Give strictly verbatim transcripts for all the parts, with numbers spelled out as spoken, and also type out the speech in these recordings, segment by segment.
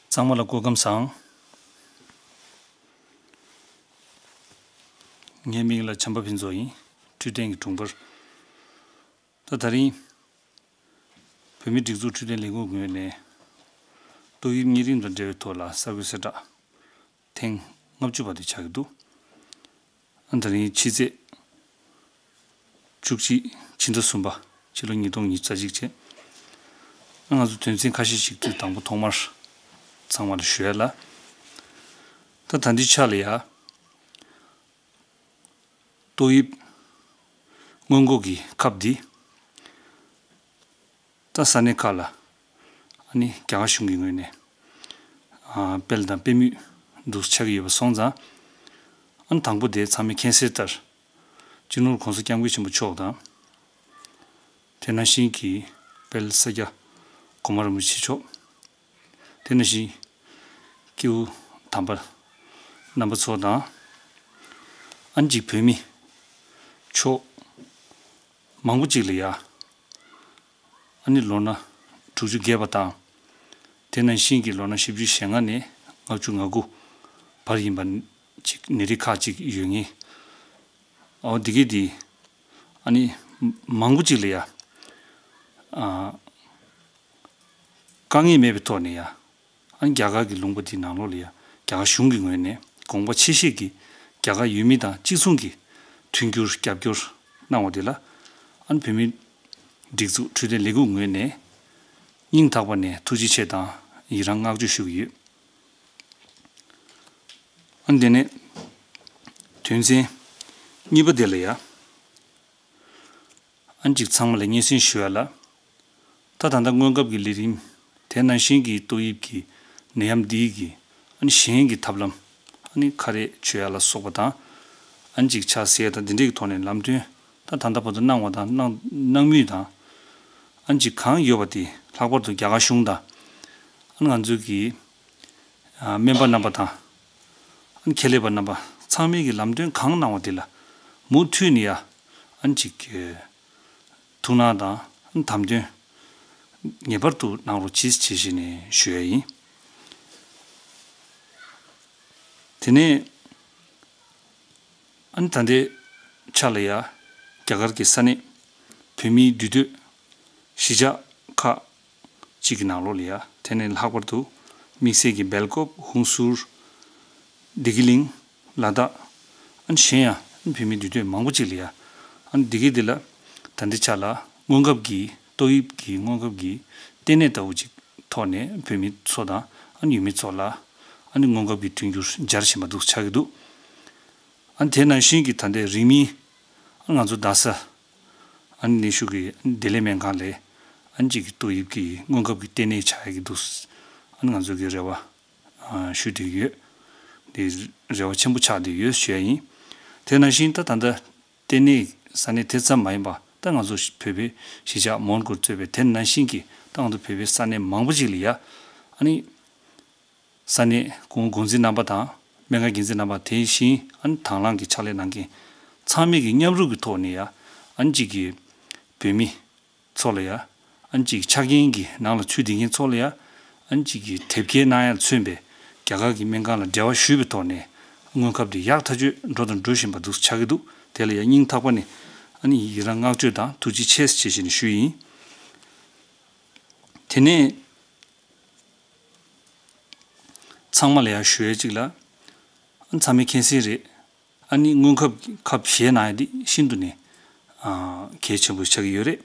ཚང་མ་ལ་སྐུ་ཁམས་བཟང་། ངའི་མིང་ལ་བྱམས་པ་ཕུན་ཚོགས་ཡིན། འཕྲོད་བསྟེན་གྱི་དྲུང་འཕར། ད་དེ་རིང་བོད་མིའི་སྒྲིག་འཛུགས་འཕྲོད་བསྟེན་ལས་ཁུངས་ངོས་ནས་ཏོག་དབྱིབས་གཉན་རིམས་དང་འབྲེལ་བའི་ཐོག་ལ་གསར་འགོད་གསལ་བསྒྲགས་ཐེངས་ལྔ་བཅུ་པ་དེ་ཆགས་ཀྱི་འདུག་ཨ། དེ་རིང་ཕྱི་ཚེས་བཅུ་གཅིག་ཕྱི་ཟླ་གསུམ་པ། ཕྱི་ལོ་ཉིས་སྟོང་ཉི་ཤུ་རྩ་གཅིག་བྱས། ཨ། ང་ཚོ་དོན་ཚན་ཁ་ཤས་ཤིག་དུས་དང་པོ་ཐོག་མར་ཚང་མ་ལ་ཞུ་ཡ་ལ། ད་ད་འདི་ཆ་ལ་ཡ། ཏོག་དབྱིབས་སྔོན་འགོག་གི་ཁབ་འདི། ད་ས་གནས་ཁག་ལ་ཨ་ནི་རྒྱ་གར་གཞུང་གི་ངོས་ནས་ཨ་སྤེལ་དང་སྤེལ་མུས་འདུག་ཆགས་ཀྱི་ཡོད་པ་སོང་ཙང་། ཨ་ནི་དང་པོ་དེ་ཚང་མས་མཁྱེན་གསལ་ལྟར་སྤྱི་ནོར་༸གོང་ས་༸སྐྱབས་མགོན་ཆེན་པོ་མཆོག་དང་། དེ་ནང་བཞིན་གྱི་དཔལ་ས་སྐྱ་གོང་མ་རིན་པོ་ཆེ་མཆོག་དེ་ནང་བཞིན་སྐྱེས་བུ་དམ་པ་རྣམ་པ་ཚོ་དང་། ཨ་ནི་གཅིག་བོད་མི་ཕྱོགས་མང་པོ་གཅིག་ལ་ཡ། ཨ་ནི་ལོ་ན་དྲུག་ཅུ་བརྒལ་བ་དང་། དེ་ནང་བཞིན་གྱི་ལོ་ན་བཞི་བཅུ་ཞེ་ལྔ་ནས་ལྔ་བཅུ་ང་དགུ་བར་ཡིན་པ་གཅིག་ནད་རིགས་ཁག་ཅིག་ཡོད་ངེས། འོ་འདི་གས་འདི་ཨ་ནི་མང་པོ་གཅིག་ལ་ཡ། ཨ། དཀའ་ངལ་མེད་པའི་ཐོག་ནས་ཡ། ཨ་ནི་རྒྱ་གར་གྱི་ལུང་པ་འདི་ནང་ལོགས་ལ་ཡ་རྒྱ་གར་གཞུང་གི་ངོས་ནས་དགོངས་པ་ཆེ་བཞེས་ཀྱིས་རྒྱ་གར་ཡུལ་མི་དང་གཅིག་མཚུངས་ཀྱི་མཐུན་འགྱུར་རྒྱབ་སྐྱོར་གནང་བ་འདི་ལ། ཨ་ནི་བོད་མིའི་སྒྲིག་འཛུགས་འཕྲོད་བསྟེན་ལས་ཁུངས་ངོས་ནས་སྙིང་ཐག་པ་ནས་ཐུགས་རྗེ་ཆེ་དང་ཡི་རང་བསྔགས་བརྗོད་ཞུ་གི་ཡོད། ཨ་ནི་དེ་ནས་དོན་ཚན་གཉིས་པ་དེ་ལ་ཡ། ཨ་ནི་གཅིག་ཚང་མ་ལ་སྙན་སེང་ཞུ་ཡ་ལ། ད་ད་ལྟ་སྔོན་ཁབ་ཀྱི་ལས་རིམ། དེ་ནང་བཞིན་གྱི་ཏོག་དབྱིབས་ཀྱི་ནད་ཡམས་འདིའི་གི་ཨ་ནི་གཞན་གྱི་ཐབས་ལམ། ཨ་ནི་ཁ་རས་མཆོད་ཡ་ལ་སོགས་པ་དང་། ཨ་ནི་གཅིག་ཕྱག་འཚལ་ཡ་དང་འདི་འདྲའི་གི་ཐོག་ནས་ལམ་སྟོན་ད་ད་ལྟ་བར་དུ་གནང་བ་དང་གནང་གནང་མུས་དང་། ཨ་ནི་གཅིག་གང་ཡོད་པ་དེ་ལྷག་པར་དུ་རྒྱ་གར་གཞུང་དང་། ཨ་ནི་ང་ཚོའི་གི་ཨ་སྨན་པ་རྣམ་པ་དང་། ཨ་ནི་ཁྱད་ལས་པ་རྣམ་པ་ཚང་མས་ཀྱི་ལམ་སྟོན་གང་གནང་བ་དེ་ལ་མུ་མཐུད་ནས་ཡ་ཨ་ནི་ཅིག་ཐུགས་སྣང་དང་ཨ་ནི་དམ་དོན་ངེས་པར་དུ་གནང་རོགས་གྱིས་ཞེས་བྱས་ནས་ཞུ་ཡ་ཡིན། དེ་ནས་ཨ་ནི་ད་ལྟའི་ཆ་ལ་ཡ་རྒྱ་གར་གྱི་ས་གནས་བོད་མིའི་འདུས་སྡོད་གཞིས་ཆགས་ཁག་ཅིག་གི་ནང་ལོགས་ལ་ཡ། དེ་ནས་ལྷག་པར་དུ་དམིགས་བསལ་གྱི་སྦེལ་ཀོབ། ཧུན་སུར། བདེ་སྐྱིད་གླིང་། ལ་དྭགས། ཨ་ནི་གཞན་ཡང་བོད་མིའི་འདུས་སྡོད་མང་པོ་ཅིག་ལ་ཡ། ཨ་ནི་འདི་གའི་འདི་ལ་ད་ལྟའི་ཆ་ལ་སྔོན་ཁབ་ཀྱི་ཏོག་དབྱིབས་ཀྱི་སྔོན་ཁབ་ཀྱི་ལྟེ་གནས་ལྟ་བུ་ཅིག་ཐོག་ནས་བོད་མི་ཚོ་དང་ཨ་ནི་ཡུལ་མི་ཚོ་ལ་ཨ་ནི་སྔོན་ཁབ་ཀྱི་མཐུན་འགྱུར་སྦྱར་བཞིན་པ་འདུག་ཆགས་ཀྱི་འདུག་ཨ་ནི་དེ་ནང་བཞིན་གྱི་ད་ལྟའི་རིང་མིན་ཨ་ནི་ང་ཚོ་རྡ་ས་ཨ་ནི་ནུས་ཤུགས་ཀྱི་བདེ་ལེགས་སྨན་ཁང་ལས་ཨ་ནི་གཅིག་གི་ཏོག་དབྱིབས་ཀྱི་སྔོན་ཁབ་ཀྱི་ལྟེ་གནས་ཆགས་ཡ་གི་འདུག་ཨ་ནི་ང་ཚོ་གི་རེ་བ་ཨ་ཞུ་བསྡད་ཡོད། འདི་རེ་བ་ཆེན་པོ་ཆགས་བསྡད་ཡོད་ཞུ་ཡ་ཡིན། དེ་ནང་བཞིན་ད་ད་ལྟ་ལྟེ་གནས་ས་གནས་དེ་ཙམ་མ་ཡིན་པ་ད་ང་ཚོ་བོད་པའི་གཞིས་ཆགས་མོན་གྷོར་གཙོས་པའི་དེ་ནང་བཞིན་གྱི་ད་ང་ཚོ་བོད་པའི་ས་གནས་མང་པོ་ཅིག་ལ་ཡ་ཨ་ནི་ས་གནས་གོང་འགོ་འཛིན་རྣམ་པ་དང་སྨན་ཁང་འགན་འཛིན་རྣམ་པ། དེ་བཞིན་ཨ་ནི་དང་བླངས་ཀྱི་ཕྱག་ལས་གནང་མཁན་ཚང་མས་ཀྱི་མཉམ་རུབ་ཀྱི་ཐོག་ནས་ཡ་ཨ་ནི་གཅིག་གི་བོད་མི་ཚོ་ལ་ཡ། ཨ་ནི་གཅིག་ཆ་རྐྱེན་གྱི་ནང་ལ་ཚུད་བསྡད་མཁན་ཚོ་ལ་ཡ། ཨ་ནི་གཅིག་གི་དེབ་སྐྱེལ་གནང་ཡ་ལ་མཚོན་པའི་རྒྱ་གར་གྱི་སྨན་ཁང་ལ་འབྲེལ་བ་ཞུས་པའི་ཐོག་ནས་སྔོན་ཁབ་དེ་ཡག་ཐག་ཆོད་འགྲོ་དང་འགྲོ་བཞིན་པ་འདུག་ཆགས་ཀྱི་འདུག་དེ་ལ་ཡ་སྙིང་ཐག་པ་ནས་ཨ་ནི་ཡི་རང་བསྔགས་བརྗོད་དང་ཐུགས་རྗེ་ཆེ་ཞེས་བྱས་ནས་ཞུས་ཡིན། དེ་ནས་ཚང་མ་ལ་ཡ་ཞུ་ཡ་གཅིག་ལ། ཨ་ནི་ཚང་མས་མཁྱེན་གསལ་རེད། ཨ་ནི་སྔོན་ཁབ་ཁབ་བཞེས་གནང་ཡ་འདི་ཤིན་ཏུ་ནས་ཨ་གལ་ཆེན་པོ་ཆགས་ཀྱི་ཡོད་རེད།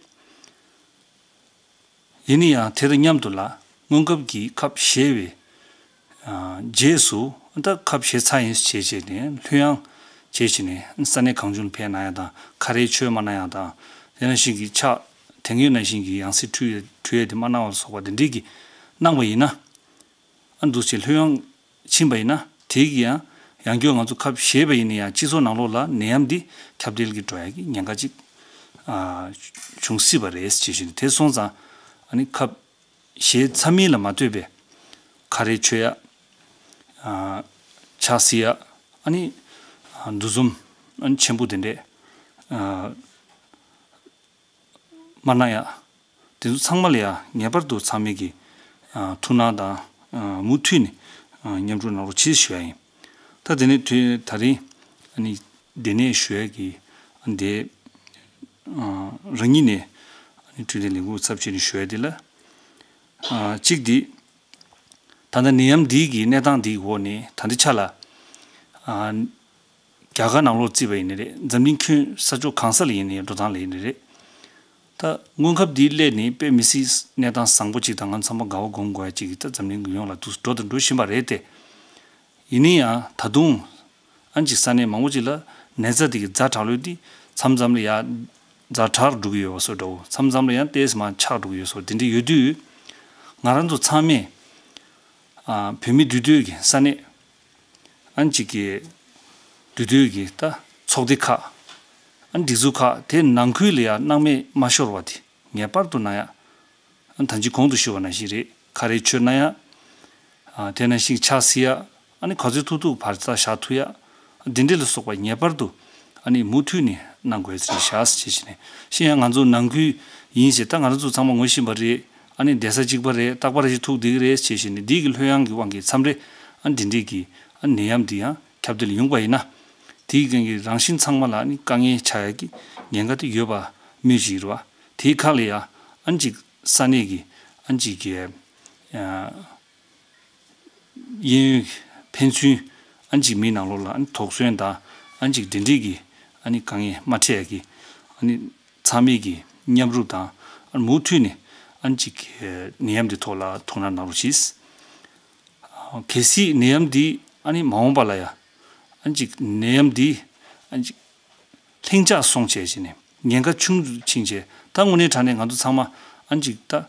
ཡིན་ན་ཡང་དེ་དང་མཉམ་དུ་ལ་སྔོན་ཁབ་ཀྱི་ཁབ་བཞེས་པའི་ཨ་རྗེས་སུ་ད་ཁབ་བཞེས་ཚར་ཡིན་ཞེས་བྱས་ནས་ལྷོད་ཡངས་བྱས་བྱས་ནས་ས་གནས་གང་བྱུང་ལ་ཕེབས་གནང་ཡ་དང་ཁ་རས་མཆོད་མ་གནང་ཡ་དང་དེ་ནང་བཞིན་གྱི་ཕྱག་དེང་ཡོད་ནང་བཞིན་གྱི་ཡང་སྲིད་འཁྲུལ་འཁྲུལ་ཡ་དེ་མ་གནང་བ་ལ་སོགས་པ་དེ་འདྲས་ཀྱི་གནང་བ་ཡིན་ན། ཨ་འདུག་ཅེས་ལྷོད་ཡངས་ཕྱིན་པ་ཡིན་ན་དེ་གི་ཡང་ཡང་བསྐྱར་ང་ཚོ་ཁབ་བཞེས་པ་ཡིན་ན་ཡང་སྤྱི་ཚོགས་ནང་ལོགས་ལ་ནད་ཡམས་འདི་ཁྱབ་གདལ་གྱི་འགྲོ་ཡ་གི་ཉེན་ཁ་ཅིག་ཨ་བྱུང་སྲིད་པ་རེད་ཅེས་བཤད་ནས། དེ་སོང་ཙང་ཨ་ནི་ཁབ་བཞེས་ཚར་མིན་ལ་མ་ལྟོས་པའི་ཁ་རས་མཆོད་ཡ། ཨ་ཕྱག་བསིལ་ཡ། ཨ་ནི་ཨ་འདུ་འཛོམས་ཨ་ནི་ཆེན་པོ་དེ་འདྲས་ཨ་མ་གནང་ཡ། དེ་ཚོ་ཚང་མ་ལ་ཡ་ངེས་པར་དུ་ཚང་མས་ཀྱི་ཨ་ཐུགས་སྣང་དང་ མུ་མཐུད་ནས་མཉམ་རུབ་གནང་རོགས་གྱིས་ཞུ་ཡ་ཡིན། ད་དེ་ནས་དུས་ད་རིང་ཨ་ནི་འདི་ནས་ཞུ་ཡ་གི་འདི་རང་ཉིད་ནས་ཨ་ནི་འཕྲོད་བསྟེན་ལས་འགུལ་ཚབས་ཆེ་ནས་ཞུ་ཡ་འདི་ལ། གཅིག་འདི། ད་ལྟ་ནད་ཡམས་འདི་གི་གནས་སྟངས་འདི་གི་འོག་ནས་ད་ལྟའི་ཆ་ལ། རྒྱ་གར་ནང་ལོགས་བརྩིས་པ་ཡིན་ནི་རེད། འཛམ་གླིང་ཁྱོན་ས་ཕྱོགས་གང་ས་ལ་ཡིན་ནའི་འགྲོ་སྟངས་ལ་ཡིན་ནི་རེད། ད་དངོས་ཁབ་འདི་སླེབས་ནས་དཔེ་མི་སྲིད་གནས་སྟངས་བཟང་པོ་ཅིག་དང་ང་ཚང་མ་དགའ་བ་སྒོམ་དགོས་ཡ་ཅིག་གི་ད་འཛམ་གླིང་གི་ཡོངས་ལ་འདུ་འགྲོ་དང་འགྲོ་བཞིན་པ་རེད་དེ། ཡིན་ན་ཡང་ད་དུང་ཨ་ནི་ཅིག་ས་གནས་མང་པོ་ཅིག་ལ་ནད་ཚ་འདི་གི་ཛ་དྲག་ལོས་འདི་མཚམས་མཚམས་ལ་ཡ་ཛ་དྲག་འགྲོ་གི་ཡོད་པ་བཟོ་འདྲ་བོ། མཚམས་མཚམས་ལ་ཡང་ཏོག་ཙམ་མར་ཆག་འགྲོ་གི་ཡོད་བཟོ་འདི་འདྲ་ཡོད་དུས། ང་རང་ཚོ་ཚང་མས་ཨ་བོད་མི་འདུས་སྡོད་ཀྱི་ས་གནས། ཨ་ནི་ཅིག་གི་འདུས་སྡོད་ཀྱི་ད་ཚོགས་སྡེ་ཁག་ཨ་ནི་སྒྲིག་འཛུགས་ཁག་དེ་ནང་ཁུལ་ལ་ཡང་སྣང་མེད་མ་ཤོར་བ་དེ་ངེས་པར་དུ་གནང་ཡ། ཨ་ནི་ད་ཅི་གོང་དུ་ཞུས་པ་ནང་བཞིན་རེད། ཁ་རས་མཆོད་གནང་ཡ། ཨ་དེ་ནང་བཞིན་ཕྱག་བསིལ་ཡ། ཨ་ནི་ག་ཚོད་ཐུབ་ཐུབ་བར་ཐག་བཞག་ཐུབ་ཡ། འདི་འདྲ་ལ་སོགས་པ་ངེས་པར་དུ་ཨ་ནི་མུ་མཐུད་ནས་གནང་དགོས་ཟེར་བཞག་ཟེར་བྱས་ནས་ཤི་ཡང་ང་ཚོ་ནང་ཁུལ་ཡིན་ཞེས་ད་ང་རང་ཚོ་ཚང་མ་ངོ་ཤེས་པ་རེད། ཨ་ནི་བསྡད་ས་གཅིག་པ་རེད། རྟག་པར་ཞིག་ཐུག་བསྡད་ཀྱི་རེད་ཟེར་བྱས་ནས་འདི་གི་ལྷོད་ཡངས་ཀྱི་དབང་གིས་མཚམས་རེ་ཨ་འདི་འདྲས་ཀྱི་ཨ་ནད་ཡམས་འདི་ཡང་ཁྱབ་གདལ་ཡོང་པ་ཡིན་ན། དེའི་རྐྱེན་གྱིས་རང་བཞིན་ཚང་མ་ལ་ཨ་ནི་དཀའ་ངལ་ཆགས་ཡ་གི་ཉེན་ཁ་དེ་ཡོད་པ་སྨོས་ཅིག་རེད་བ། དེའི་ཁ་ལ་ཡ་ཨ་ནི་ཅིག་ས་གནས་ཀྱི་ཨ་ནི་ཅིག་གི་ཨ། གཡས་གཡོན་ཕན་ཚུན་ཨ་ནི་ཅིག་མི་ནང་ལོགས་ལ་ཨ་ནི་དོགས་ཟོན་དང་ཨ་ནི་ཅིག་འདི་འདྲས་ཀྱི་ཨ་ནི་དཀའ་ངལ་མ་འཕྲད་ཡ་གི་ཨ་ནི་ཚང་མས་ཀྱི་མཉམ་རུབ་དང་ཨ་ནི་མུ་མཐུད་ནས་ཨ་ནི་ཅིག་ནད་ཡམས་འདི་ཐོག་ལ་ཐུགས་སྣང་གནང་རོགས་གྱིས། གལ་སྲིད་ནད་ཡམས་འདི་ཨ་ནི་མ་འོངས་པ་ལ་ཡ་ཨ་ནི་ཅིག་ནད་ཡམས་འདི་ཨ་ནི་ཅིག་ལྷིང་འཇགས་སོང་བྱས་བྱས་ནས་ཉེན་ཁ་ཆུང་དུ་ཕྱིན་བྱས་ད་དངོས་གནས་དྲང་གནས་ང་ཚོ་ཚང་མ་ཨ་ནི་ཅིག་ད།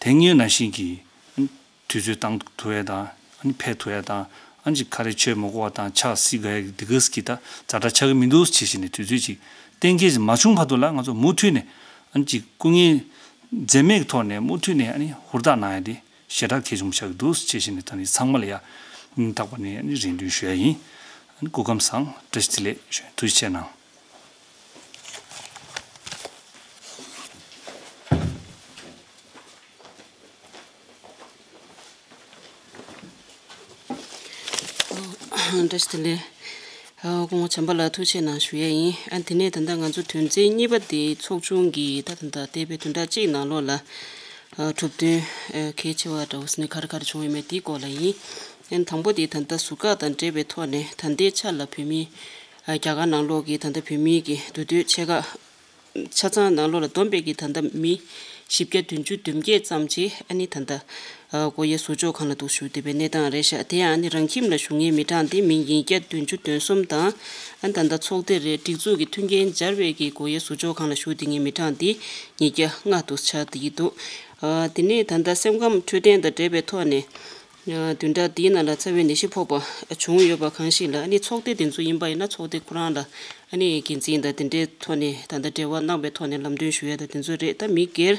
དེ་སྔོན་ནང་བཞིན་གྱི་དུས་ཚོད་བཏང་ཐུབ་ཡ་དང་ཨ་ནི་ཕེབས་ཐུབ་ཡ་དང་ཨ་ནི་ཅིག་ཁ་རས་མཆོད་མ་དགོས་པ་དང་ཕྱག་བསིལ་དགོས་ཡ་འདི་གས་ཀྱི་ད་ཛ་དྲག་ཆགས་ཀྱི་མི་འདུག་ཅེས་བྱས་ནས་དུས་ཚོད་ཅིག་གཏན་འཁེལ་ཅིག་མ་བྱུང་བར་དུ་ལ་ང་ཚོ་མུ་མཐུད་ནས་ཨ་ནི་ཅིག་སྐུ་ངལ་འཛེམས་མེད་ཀྱི་ཐོག་ནས་མུ་མཐུད་ནས་ཨ་ནི་ཧུར་ཐག་གནང་ཡ་དེ་ཞེ་དྲག་གལ་ཆེན་པོ་ཆགས་ཀྱི་འདུག་ཅེས་བྱས་ནས་ད་ནི་ཚང་མ་ལ་ཡ་སྙིང་ཐག་པ་ནས་ཨ་ནི་རེ་འདུན་ཞུ་ཡ་ཡིན། ཨ་ནི་སྐུ་ཁམས་བཟང་། བཀྲ་ཤིས་བདེ་ལེགས། ཐུགས་རྗེ་ཆེ་གནང་། བཀྲ་ཤིས་བདེ་ལེགས། ཨ་སྐུ་ངོ་བྱམས་པ་ལགས་ཐུགས་རྗེ་གནང་ཞུ་ཡས་ཡིན། ཨ་དེ་ནས་ད་ལྟ་ང་ཚོ་དོན་ཚན་གཉིས་པ་དེ་ཚོགས་ཆུང་གི་ད་ད་ལྟ་འདས་པའི་བདུན་ཕྲག་གཅིག་ནང་ལོགས་ལ་ཨ་གྲུབ་དོན་ཨ་གལ་ཆེ་བ་འདྲ་བོ་ཟེར་ནས་ག་རེ་ག་རེ་བྱུང་ཡོད་མེད་དེའི་སྐོར་ལ་ཡིན། ཨ་དང་པོ་དེ་ད་ལྟ་ཟུར་བཀག་དང་འབྲེལ་བའི་ཐོག་ནས་ད་ལྟའི་ཆ་ལ་བོད་མི་ཨ་རྒྱ་གར་ནང་ལོགས་ཀྱི་ད་ལྟ་བོད་མི་གི་འདུས་སྡོད་ཆེ་ཁག་ཆ་ཚང་ནང་ལོགས་ལ་བསྡོམས་པས་ཀྱི་ད་ལྟ་མི་བཞི་བརྒྱ་བདུན་ཅུ་དོན་བརྒྱད་ཙམ་ཅིག་ཨ་ནི་ད་ལྟ་ཨ་སྒོ་དབྱེ་ཟུར་འཇོག་ཁང་ལ་འདུག་བཞུགས་བསྡད་པའི་གནས་སྟངས་རེད་ཤག་དེ་ཡང་ཨ་ནི་རང་ཁྱིམ་ལ་བཞུགས་མཁན་མི་གྲངས་དེ་མི་ཉིས་བརྒྱ་བདུན་ཅུ་དོན་གསུམ་དང་། ཨ་ནི་ད་ལྟ་ཚོགས་སྡེ་རེད། སྒྲིག་འཛུགས་ཀྱི་མཐུན་རྐྱེན་སྦྱར་བའི་གི་སྒོ་དབྱེ་ཟུར་འཇོག་ཁང་ལ་བཞུགས་བསྡད་མཁན་མི་གྲངས་དེ་ཉིས་བརྒྱ་ལྔ་འདུག་ཆགས་བསྡད་ཀྱི་འདུག་ཨ་དེ་ནས་ད་ལྟ་སེམས་ཁམས་འཕྲོད་བསྟེན་དང་འབྲེལ་བའི་ཐོག་ནས། བདུན་ཕྲག་འདིའི་ནང་ལ་རྩ་བའི་ནད་གཞི་ཕོག་པ་བྱུང་ཡོད་པ་གང་ཞིག་ལ་ཨ་ནི་ཚོགས་སྡེ་དེ་ཚོ་ཡིན་པ་ཡིན་ན་ཚོགས་སྡེ་ཁོ་རང་ལ་ཨ་ནི་འགན་འཛིན་དང་དེ་འདྲའི་ཐོག་ནས་ད་ལྟ་འབྲེལ་བ་གནང་བའི་ཐོག་ནས་ལམ་སྟོན་ཞུ་ཡ་དང་དེ་ཚོ་རེད། ད་མི་སྒེར་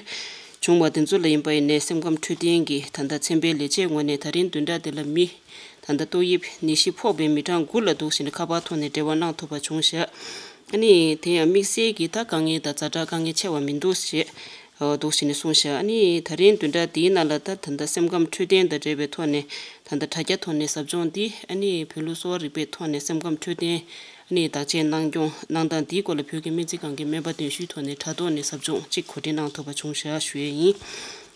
བྱུང་བ་དེ་ཚོ་ལ་ཡིན་པ་ཡིན་ནའི་སེམས་ཁམས་འཕྲོད་བསྟེན་གྱི་ད་ལྟ་ཚན་པའི་ལས་བྱེད་ངོས་ནས་ད་རིང་བདུན་ཕྲག་འདི་ལ་མི་ད་ལྟ་ཏོག་དབྱིབས་ནད་གཞི་ཕོག་པའི་མི་གྲངས་དགུ་ལ་འདུག་བྱས་ནས་ཁ་པར་ཐོག་ནས་འབྲེལ་བ་གནང་ཐུབ་པ་བྱུང་ཤག་ཨ་ནི་དེ་ཡང་དམིགས་བསལ་གྱི་ད་དཀའ་ངལ་དང་ཛ་དྲག་དཀའ་ངལ་ཆེ་བ་མི་འདུག་ཅེས། འདུག་བྱས་ནས་གསུངས་ཤག་ཨ་ནི་ད་རིང་བདུན་ཕྲག་འདིའི་ནང་ལ་ད་ད་ལྟ་སེམས་ཁམས་འཕྲོད་བསྟེན་དང་འབྲེལ་བའི་ཐོག་ནས་ད་ལྟ་དྲ་རྒྱ་ཐོག་ནས་ཟབ་སྦྱོང་འདི་ཨ་ནི་བོད་ལུགས་གསོ་བ་རིག་པའི་ཐོག་ནས་སེམས་ཁམས་འཕྲོད་བསྟེན་ཨ་ནི་བདག་གཅེས་གནང་སྐྱོང་གནང་སྟངས་འདིའི་སྐོར་ལ་བོད་ཀྱི་སྨན་རྩིས་ཁང་གི་སྨན་པ་གདན་ཞུའི་ཐོག་ནས་དྲ་ཐོག་ནས་ཟབ་སྦྱོང་གཅིག་གོ་སྒྲིག་གནང་ཐུབ་པ་བྱུང་ཤག་ཞུ་ཡས་ཡིན།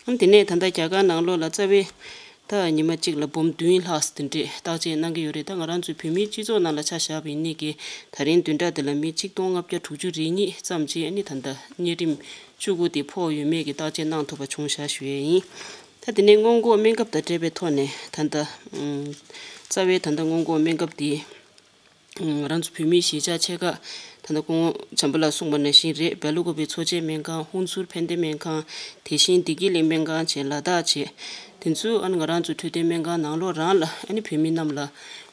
ཨ་ནི་དེ་ནས་ད་ལྟ་རྒྱ་གར་ནང་ལོགས་ལ་རྩ་བའི་ད་ཉི་མ་གཅིག་ལ་འབུམ་བདུན་ལྷག་དེ་འདྲས་བརྟག་དཔྱད་གནང་གི་ཡོད་རེད། ད་ང་རང་ཚོའི་བོད་མིའི་སྤྱི་ཚོགས་ནང་ལ་ཆ་བཞག་པ་ཡིན་ནའི་གི་ད་རིང་བདུན་ཕྲག་འདི་ལ་མི་གཅིག་སྟོང་ལྔ་བརྒྱ་དྲུག་ཅུ་རེ་གཉིས་ཙམ་ཅིག་ཨ་ནི་ད་ལྟ་གཉན་རིམས་བཅུ་དགུ་དེ་ཕོག་ཡོད་མེད་ཀྱི་བརྟག་དཔྱད་གནང་ཐུབ་པ་བྱུང་བཞག་ཞུ་ཡས་ཡིན། ད་དེ་ནས་སྔོན་འགོག་སྨན་ཁབ་དང་འབྲེལ་བའི་ཐོག་ནས་ད་ལྟ་རྩ་བའི་ད་ལྟ་སྔོན་འགོག་སྨན་ཁབ་དེ་ང་རང་ཚོ་བོད་མིའི་གཞིས་ཆགས་ཆེ་ཁག་ད་ལྟ་སྐུ་ངོ་བྱམས་པ་ལགས་གསུངས་པ་ནང་བཞིན་རེད། སྦེལ་ཀོབ་པའི་འཚོ་བྱེད་སྨན་ཁང་། ཧུན་སུར་ཕན་བདེ་སྨན་ཁང་། དེ་བཞིན་བདེ་སྐྱིད་གླིང་སྨན་ཁང་བཅས་ལ་དྭགས་བཅས་དེ་ཚོ་ཨ་ནི་ང་རང་ཚོ་འཕྲོད་བསྟེན་སྨན་ཁང་ནང་ལོགས་རང་ལ་ཨ་ནི་བོད་མི་རྣམས་ལ་